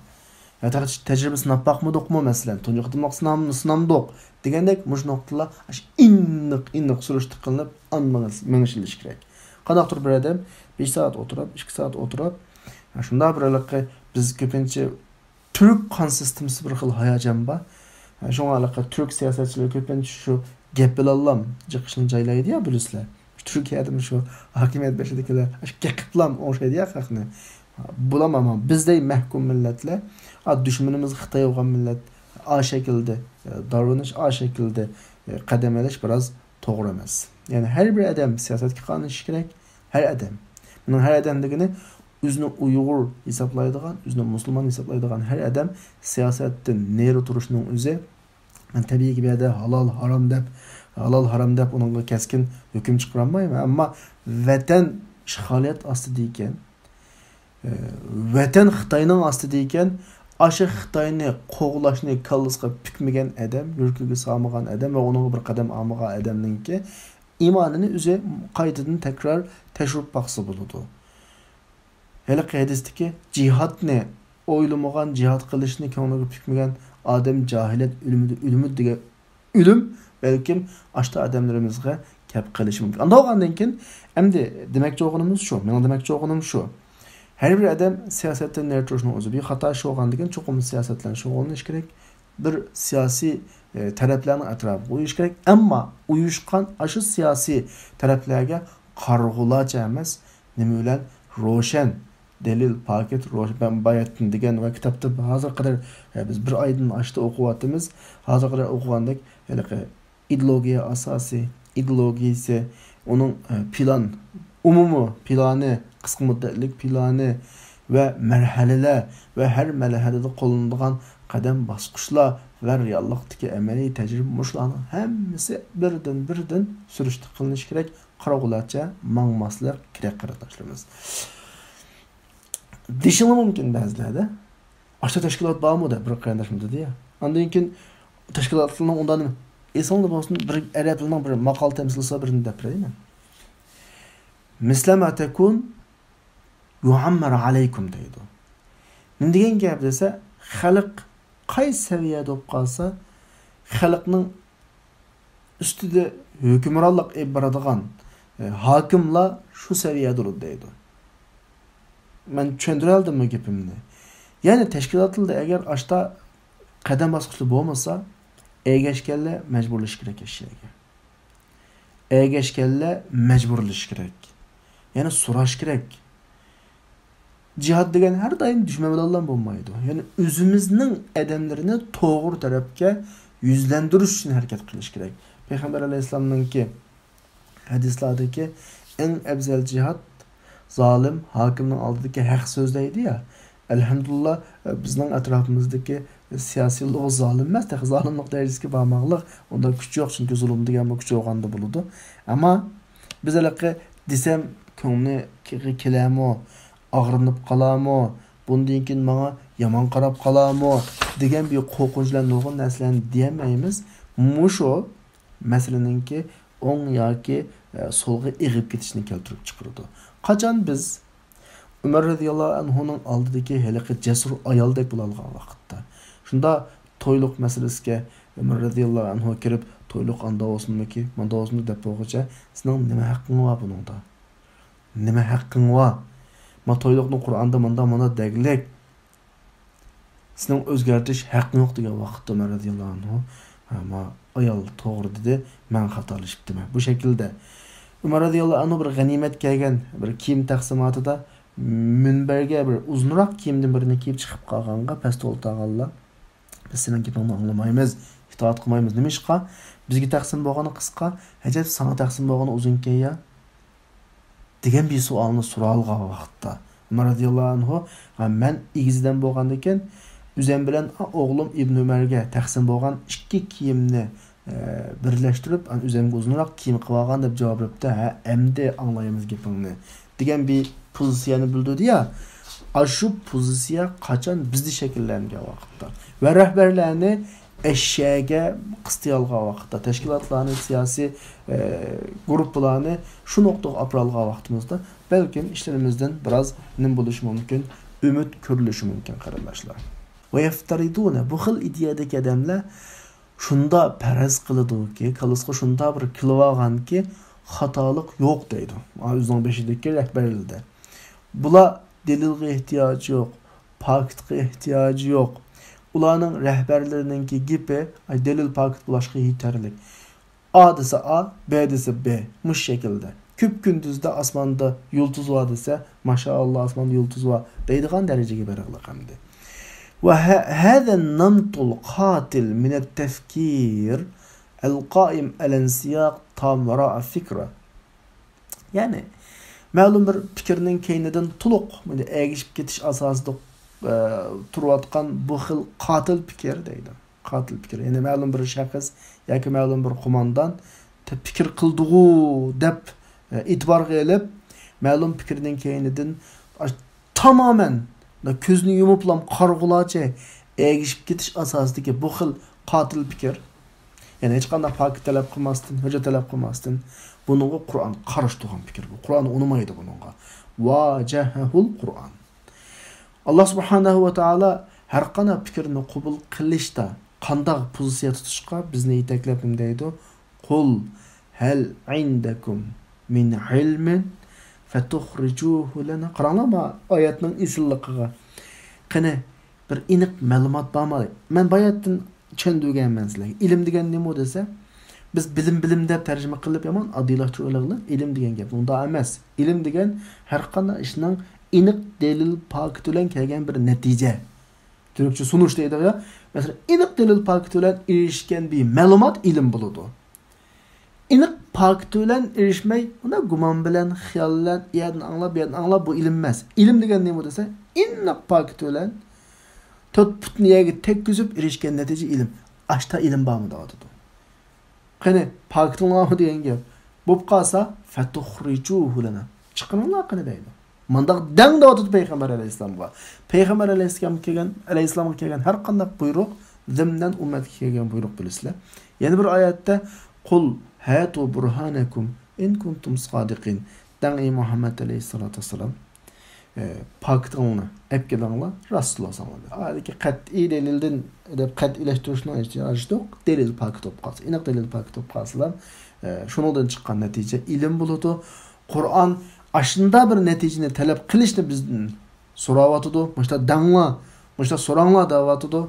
يا تەج-، تەجرىبە سىناپ باقمىدۇقمۇ، مەسىلەن، تۇنجى قېتىملىق سىنام-، سىنامدۇق دېگەندەك، مۇشۇ نۇقتىلار ئاشۇ ئېنىق، ئېنىق سۈرۈشتە قىلىنىپ، ئاندىن مېڭىش-، مېڭىشىلىشى كېرەك. قانداقتۇر بىر ئادەم بەش سائەت ئولتۇرۇپ، ئىككى سائەت ئولتۇرۇپ، شۇنداق بىر ھېلىقى بىز كۆپىنچە تۈرك قان سىستېمىسى بىر خىل ھاياجان بار. شۇڭا ھېلىقى تۈرك سىياسەتچىلىرى كۆپىنچە شۇ گەپ بىلەنلا جىقىشنى جايلايدۇ يا، بىلىسىلەر. تۈركىيەدىمۇ شۇ ھاكىمىيەت بېشىدىكىلەر ئاشۇ گەپ قىلىپلا ئوڭشايدۇ يا خەقنى. بۇلام ئەمما بىزدەي مەھكۇم مىللەتلەر، ئا، دۈشمىنىمىز خىتاي بولغان مىللەت، ئا شەكىلدە، ئە، داۋرىنىش، ئا شەكىلدە، ئە، قەدەم ئېلىش بىراز توغرا ئەمەس. يەنى ھەر بىر ئادەم سىياسەتكە قاتنىشىشى كېرەك. ھەر ئادەم. مېنىڭ ھەر ئادەم دېگىنى ئۆزىنى ئۇيغۇر ھېسابلايدىغان، ئۆزىنى مۇسۇلمان ھېسابلايدىغان ھەر ئادەم سىياسەتتىن نېرى تۇرۇشنىڭ ئۆزى. مەن تەبىئىي بۇ يەردە ھالال، ھارام دەپ، ھالال، ھارام دەپ ئۇنىڭغا كەسكىن ھۆكۈم چىقىرالمايمەن. ئەمما ۋەتەن ئىشغالىيەت ئاستىدا ئىكەن، ئى، ۋەتەن خىتاينىڭ ئاستىدا ئىكەن، ئاشۇ خىتاينى قوغلاشنى كاللىسىغا پۈكمىگەن ئادەم، يۈرىكىگە سالمىغان ئادەم ۋە ئۇنىڭغا بىر قەدەم ئالمىغان ئادەمنىڭكى ئىمانىنى ئۆزى قايتىدىن تەكرار تەكشۈرۈپ باقسا بولىدۇ. ھېلىقى ھەدىستىكى جىھادنى ئويلىمىغان، جىھاد قىلىشنى كۆڭلىگە پۈكمىگەن ئادەم جاھىلىيەت ئۆلۈمىدە ئۆلىمىدۇ دېگەن ئۆلۈم بەلكىم ئاشتا ئادەملىرىمىزگە كەپ قېلىشى مۇمكىن. ئانداق بولغاندىن كېيىن ئەمدى دېمەكچى بولغىنىمىز شۇ، مېنىڭ دېمەكچى بولغىنىم شۇ. ھەر بىر ئادەم سىياسەتتىن نېرى تۇرۇشنىڭ ئۆزى بىر خاتا ئىش بولغاندىن كېيىن چوقۇم سىياسەت بىلەن شۇغۇللىنىش كېرەك. بىر سىياسىي، ئى، تەرەپلەرنىڭ ئەتراپىغا ئۇيۇش كېرەك. ئەمما ئۇيۇشقان ئاشۇ سىياسىي تەرەپلەرگە قارىغۇلارچە ئەمەس، نېمە بىلەن؟ روشەن دەلىل، پاكىت، روشەن باياتىن دېگەن ۋە كىتابتا ھازىرغا قەدەر، ئە، بىز بىر ئايدىن ئاشتى ئوقۇۋاتىمىز. ھازىرغا قەدەر ئوقۇغاندەك، ھېلىقى ئىدېئولوگىيە ئاساسى، ئىدېئولوگىيىسى، ئۇنىڭ، ئە، پىلان، ئومۇمىي پىلانى، قىسقا مۇددەتلىك پىلانى ۋە مەرھەلىلەر ۋە ھەر مەرھەلىدە قوللىنىدىغان قەدەم باسقۇچلار ۋە رېئاللىقتىكى ئەمەلىي تەجرىبە، مۇشۇلارنىڭ ھەممىسى بىردىن، بىردىن سۈرۈشتە قىلىنىشى كېرەك. قارىغۇلارچە ماڭماسلىق كېرەك، قېرىنداشلىرىمىز. دېيىشىڭلار مۇمكىن بەزىلەردە، «ئاشتا تەشكىلات بارمۇ؟» دەپ بىر قېرىنداشمۇ دېدى يا. ئاندىن كېيىن تەشكىلاتلارنىڭ ئۇنداق نېمە، ئېسىڭلاردا بولسۇن، بىر ئەرەبلەرنىڭ بىر ماقالە تەمسىلى بىرنى دەپ بېرەي مەن. «مىسلەما تەكۇن يۇئەممەر ئەلەيكۇم» دەيدۇ. نېمە دېگەن گەپ دېسە، خەلق قايسى سەۋىيەدە بولۇپ قالسا، خەلقنىڭ ئۈستىدە ھۆكۈمرانلىق ئېلىپ بارىدىغان، ئە، ھاكىملار شۇ سەۋىيەدە بولىدۇ دەيدۇ. مەن چۈشەندۈرەلدىممۇ گېپىمنى؟ يەنى تەشكىلاتلىرىدا ئەگەر ئاشتا قەدەم باسقۇچلار بولمىسا، ئەگەشكەنلەر مەجبۇرلىشى كېرەك ئەشياگە. ئەگەشكەنلەر مەجبۇرلىشى كېرەك. يەنى سوراش كېرەك. جىھاد دېگەن ھەر دائىم دۈشمەن بىلەنلا بولمايدۇ. يەنى ئۆزىمىزنىڭ ئادەملىرىنى توغرا تەرەپكە يۈزلەندۈرۈش ئۈچۈن ھەرىكەت قىلىش كېرەك. پەيغەمبەر ئەلەيھىسسالامنىڭكى ھەدىسلەردىكى ئەڭ ئەۋزەل جىھاد زالىم ھاكىمنىڭ ئالدىدىكى ھەق سۆزلەيدۇ يا. ئەلھەمدۇلىللا، بىزنىڭ ئەتراپىمىزدىكى سىياسىيلىرىمىز زالىم ئەمەس، تېخى زالىملىق دەرىجىسىگە بارماقلىق. ئۇنداق كۈچ يوق، چۈنكى زۇلۇم دېگەن بۇ كۈچ ئوغاندا بولىدۇ. ئەمما بىز ھېلىقى دېسەم كۆڭلى كېلەرمۇ، ئاغرىنىپ قالارمۇ، بۇندىن كېيىن ماڭا يامان قاراپ قالارمۇ دېگەن بىر قورقۇنچ بىلەن نۇرغۇن نەرسىلەرنى دېيەلمەيمىز. مۇشۇ مەسىلىنىڭكى ئوڭ ياكى، ئە، سولغا ئېغىپ كېتىشىنى كەلتۈرۈپ چىقىرىدۇ. قاچان بىز ئۆمەر رەزىياللاھۇ ئەنھۇنىڭ ئالدىدىكى ھېلىقى جەسۇر ئايالدەك بولالىغان ۋاقىتتا، شۇنداق تويلۇق مەسىلىسىگە ئۆمەر رەزىياللاھۇ ئەنھۇ كىرىپ، تويلۇق ئاندا بولسۇنمىكى، ماندا بولسۇنمۇ دەپ بولغۇچە، سېنىڭ نېمە ھەققىڭ بار بۇنىڭدا؟ نېمە ھەققىڭ بار؟ ما تويلۇقنى قۇرئاندا ماندا، ماندا دەگلىك. سېنىڭ ئۆزگەرتىش ھەققىڭ يوق دېگەن ۋاقىتتا ئۆمەر رەزىياللاھۇ ئەنھۇ، ھە، ما ئايال توغرا دېدى، مەن خاتالىشىپتىمەن. بۇ شەكىلدە ئۆمەر رەزىياللاھۇ ئەنھۇ بىر غەنىيمەت كەلگەن بىر كىيىم تەقسىماتىدا مۇنبەرگە بىر ئۇزۇنراق كىيىمدىن بىرنى كىيىپ چىقىپ قالغانغا پەستە ئولتۇرغانلار، بىز سېنىڭ گېپىڭنى ئاڭلىمايمىز، ئىتائەت قىلمايمىز. نېمىشقا؟ بىزگە تەقسىم بولغىنى قىسقا، ئەجەب ساڭا تەقسىم بولغىنى ئۇزۇنكەن يا؟ دېگەن بىر سوئالنى سورالغان ۋاقىتتا، ئۆمەر رەزىياللاھۇ ئەنھۇ، ھە، مەن ئېگىز ئادەم بولغاندىكىن، ئۆزەم بىلەن ئوغلۇم ئىبنى ئۆمەرگە تەقسىم بولغان ئىككى كىيىمنى، ئە، بىرلەشتۈرۈپ، ئۆزەمگە ئۇزۇنراق كىيىم قىلىۋالغان دەپ جاۋاب بېرىپتۇ. ھە، ئەمدى ئاڭلايمىز گېپىڭنى، دېگەن بىر پوزىتسىيەنى بىلدۈردى يا. ئاشۇ پوزىتسىيە قاچان بىزدە شەكىللەنگەن ۋاقىتتا ۋە رەھبەرلەرنى ئەشياگە قىستىيالغان ۋاقىتتا، تەشكىلاتلارنى، سىياسىي، ئە، گۇرۇپپىلارنى شۇ نۇقتىغا ئاپىرالغان ۋاقتىمىزدا، بەلكىم ئىشلىرىمىزدىن بىراز نېمە بولۇشى مۇمكىن، ئۈمىد كۆرۈلۈشى مۇمكىن، قېرىنداشلار. ۋەيەفتەرىزۇنە، بۇ خىل ئىدىيەدىكى ئادەملەر شۇنداق پەرەز قىلىدۇكى، كاللىسىغا شۇنداق بىر كېلىۋالغانكى، خاتالىق يوق دەيدۇ. ئا، ئۆزىنىڭ بېشىدىكى رەھبەرلىرىدە. بۇلار دەلىلگە ئېھتىياجى يوق، پاكىتقا ئېھتىياجى يوق. ئۇلارنىڭ رەھبەرلىرىنىڭكى گېپى، ئاي، دەلىل پاكىت بولۇشقا يېتەرلىك. ئا دېسە ئا، بە دېسە بە، مۇشۇ شەكىلدە. كۈپ كۈندۈزدە ئاسماندا يۇلتۇز بار دېسە، ماشائاللا، ئاسماندا يۇلتۇز بار دەيدىغان دەرىجىگە بېرىغلىق ئەمدى. ۋە ھە-، هذا النمط القاتل من التفكير القائم على انسياق تام وراء فكرة. يەنى، مەلۇم بىر پىكىرنىڭ كەينىدىن تولۇق، مۇنداق ئەگىشىپ كېتىش ئاساسىدا، ئە، تۇرۇۋاتقان بۇ خىل قاتىل پىكىر دەيدۇ. قاتىل پىكىر. يەنى مەلۇم بىر شەخس ياكى مەلۇم بىر قوماندان تە-، پىكىر قىلدىغۇ دەپ، ئە، ئېتىبارغا ئېلىپ، مەلۇم پىكىرنىڭ كەينىدىن ئاش-، تامامەن كۆزنى يۇمۇپلام قارىغۇلارچە ئەگىشىپ كېتىش ئاساسىدىكى بۇ خىل قاتىل پىكىر. يەنى ھېچقانداق پاكىت تەلەپ قىلماستىن، ھۆججەت تەلەپ قىلماستىن، بۇنىڭغا قۇرئان قارشى تۇرغان پىكىر بۇ. قۇرئان ئۇنىمايدۇ بۇنىڭغا. ۋاجەھەھۇل قۇرئان. ئاللا سۇبھانەھۇ ۋە تائالا ھەر قانداق پىكىرنى قوبۇل قىلىشتا قانداق پوزىتسىيە تۇتۇشقا بىزنى يېتەكلەپ نېمە دەيدۇ؟ قۇل ھەل ئىندەكۇم مىن ئىلمىن فەتۇخرىجۇھۇ لەنا. قاراڭلار، ما ئايەتنىڭ ئېسىللىقىغا. قېنى، بىر ئېنىق مەلۇمات بارمۇ؟ مەن باياتتىن چۈشەندۈرگەنمەن سىلەرگە. ئىلىم دېگەن نېمە دېسە، بىز بىلىم، بىلىم دەپ تەرجىمە قىلىپ يامان ئاددىيلاشتۇرۇۋېلىغلى. ئىلىم دېگەن گەپ ئۇنداق ئەمەس. ئىلىم دېگەن ھەر قانداق ئىشنىڭ ئېنىق دەلىل پاكىتى بىلەن كەلگەن بىر نەتىجە. تۈركچە سۇنۇش دەيدۇ يا. مەسىلەن، ئېنىق دەلىل پاكىتى بىلەن ئېرىشكەن بىر مەلۇمات ئىلىم بولىدۇ. ئېنىق پاكىتى بىلەن ئېرىشمەي، ئۇنداق گۇمان بىلەن، خىيال بىلەن، ئۇ يەردىن ئاڭلاپ، بۇ يەردىن ئاڭلاپ، بۇ ئىلىم ئەمەس. ئىلىم دېگەن نېمە دېسە، ئېنىق پاكىتى بىلەن تۆت پۇتنى يەرگە تەگكۈزۈپ ئېرىشكەن نەتىجە ئىلىم. ئاشتا ئىلىم بارمۇ دەۋاتىدۇ. قېنى، پاكىتىڭلارمۇ دېگەن گەپ. بولۇپ قالسا، فەتۇخرىجۇھۇ لەنا. چىقىرىڭلار قېنى دەيدۇ. مانداق دەڭ دەۋاتىدۇ پەيغەمبەر ئەلەيھىسسالامغا. پەيغەمبەر ئەلەيھىسسالامغا كەلگەن، ئەلەيھىسسالامغا كەلگەن ھەر قانداق بۇيرۇق، زىمنەن ئۈممەتكە كەلگەن بۇيرۇق بىلىسىلەر. يەنە بىر ئايەتتە، قۇل ھاتۇ بۇرھانەكۇم ئىن كۇنتۇم سادىقىن. دەڭ، ئەي مۇھەممەد ئەلەيھىسسالاتۇ ۋەسسالام، ئە، پاكىتىڭلارنى ئەپ كېلىڭلار، راستلا ساڭا دەپ. ھالىكى قەتئىي دەلىلدىن دەپ قەتئىيلەشتۈرۈشنىڭ ئېھتىياجى يوق. دەلىل پاكىت بولۇپ قالسا، ئېنىق دەلىل پاكىت بولۇپ قالسىلا، ئە، شۇنىڭدىن چىققان نەتىجە ئىلىم بولىدۇ. قۇرئان ئاشۇنداق بىر نەتىجىنى تەلەپ قىلىشنى بىزدىن سوراۋاتىدۇ، مۇشتا دەڭلار، مۇشتا سوراڭلار دەۋاتىدۇ.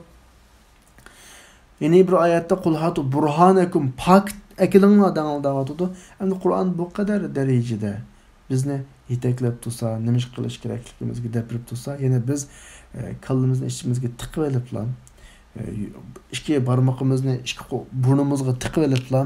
يەنە بىر ئايەتتە «قۇل ھاتۇ بۇرھانەكۇم»، پاكىت ئەكېلىڭلار دەڭلار دەۋاتىدۇ. ئەمدى قۇرئان بۇ قەدەر دەرىجىدە بىزنى يېتەكلەپ تۇرسا، نېمە ئىش قىلىش كېرەكلىكىمىزگە دەپ بېرىپ تۇرسا، يەنە بىز، ئە، كاللىمىزنى ئىچىمىزگە تىقىۋېلىپلا، ئە، ئىككى بارمىقىمىزنى ئىككى قو-، بۇرنىمىزغا تىقىۋېلىپلا،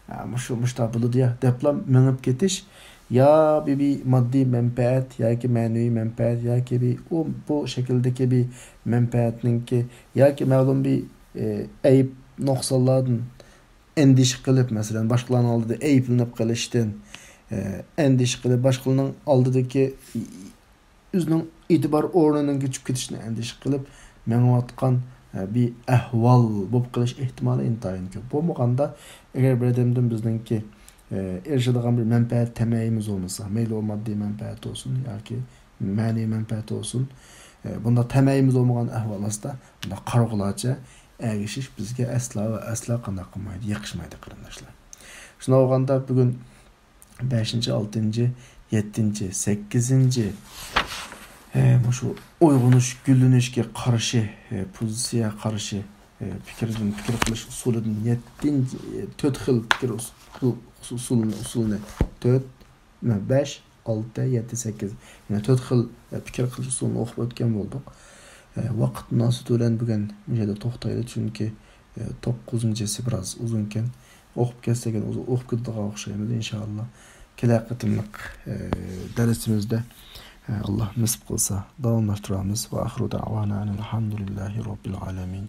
ئە، مۇشۇ، مۇشۇنداق بولىدۇ يا، دەپلا مېڭىپ كېتىش. يا بىر، بىر ماددىي مەنپەئەت ياكى مەنىۋى مەنپەئەت ياكى بىر ئۇ، بۇ شەكىلدىكى بىر مەنپەئەتنىڭكى ياكى مەلۇم بىر، ئە، ئەيىب نۇقسانلاردىن ئەندىشە قىلىپ، مەسىلەن، باشقىلارنىڭ ئالدىدا ئەيىبلىنىپ قېلىشتىن، ئە، ئەندىشە قىلىپ، باشقىلارنىڭ ئالدىدىكى ئۆزىنىڭ ئېتىبار ئورنىنىڭ چۈشۈپ كېتىشىنى ئەندىشە قىلىپ مېڭىۋاتقان، ئە، بىر ئەھۋال بولۇپ قېلىش ئېھتىمالى ئىنتايىن كۆپ. بولمىغاندا، ئەگەر بىر ئادەمدىن بىزنىڭكى، ئە، ئېرىشىدىغان بىر مەنپەئەت تەمەيىمىز بولمىسا، مەيلى ئۇ ماددىي مەنپەئەت بولسۇن ياكى مەنىۋى مەنپەئەت بولسۇن، ئە، بۇنداق تەمەيىمىز بولمىغان ئەھۋال ئاستىدا بۇنداق قارىغۇلارچە ئەگىشىش بىزگە ئەسلا ۋە ئەسلا قانداق قىلمايدۇ، يېقىشمايدۇ، قېرىنداشلار. شۇنداق بولغاندا، بۈگۈن بەشىنچى، ئالتىنچى، يەتتىنچى، سەككىزىنچى، ئە، مۇشۇ ئويغىنىش، گۈللىنىشكە قارشى، ئە، پوزىتسىيە قارشى، ئە، پىكىردىن، پىكىر قىلىش ئۇسۇلىدىن يەتتىنچى، ئە، تۆت خىل پىكىر ئۇس-، ئۇسۇلىنى، ئۇسۇلىنى، تۆت، بەش، ئالتە، يەتتە، سەككىز. يەنى تۆت خىل، ئە، پىكىر قىلىش ئۇسۇلىنى ئوقۇپ ئۆتكەن بولدۇق. ئە، ۋاقىت مۇناسىۋىتى بىلەن بۈگۈن مۇشۇ يەردە توختايلى، چۈنكى، ئە، توققۇزىنچىسى بىراز ئۇزۇنكەن. ئوقۇپ كەتسەك يەنە ئۇزۇن ئوقۇپ كېتىدىغان ئوخشايمىز، ئىنشائاللا. كېلەر قېتىملىق، ئە، دەرسىمىزدە، ئە، ئاللا نېسىپ قىلسا، داۋاملاشتۇرىمىز. ۋە ئاخىرۇ دەئۋانا ئەنىل ھەمدۇلىللاھى رەببىل ئالەمىن.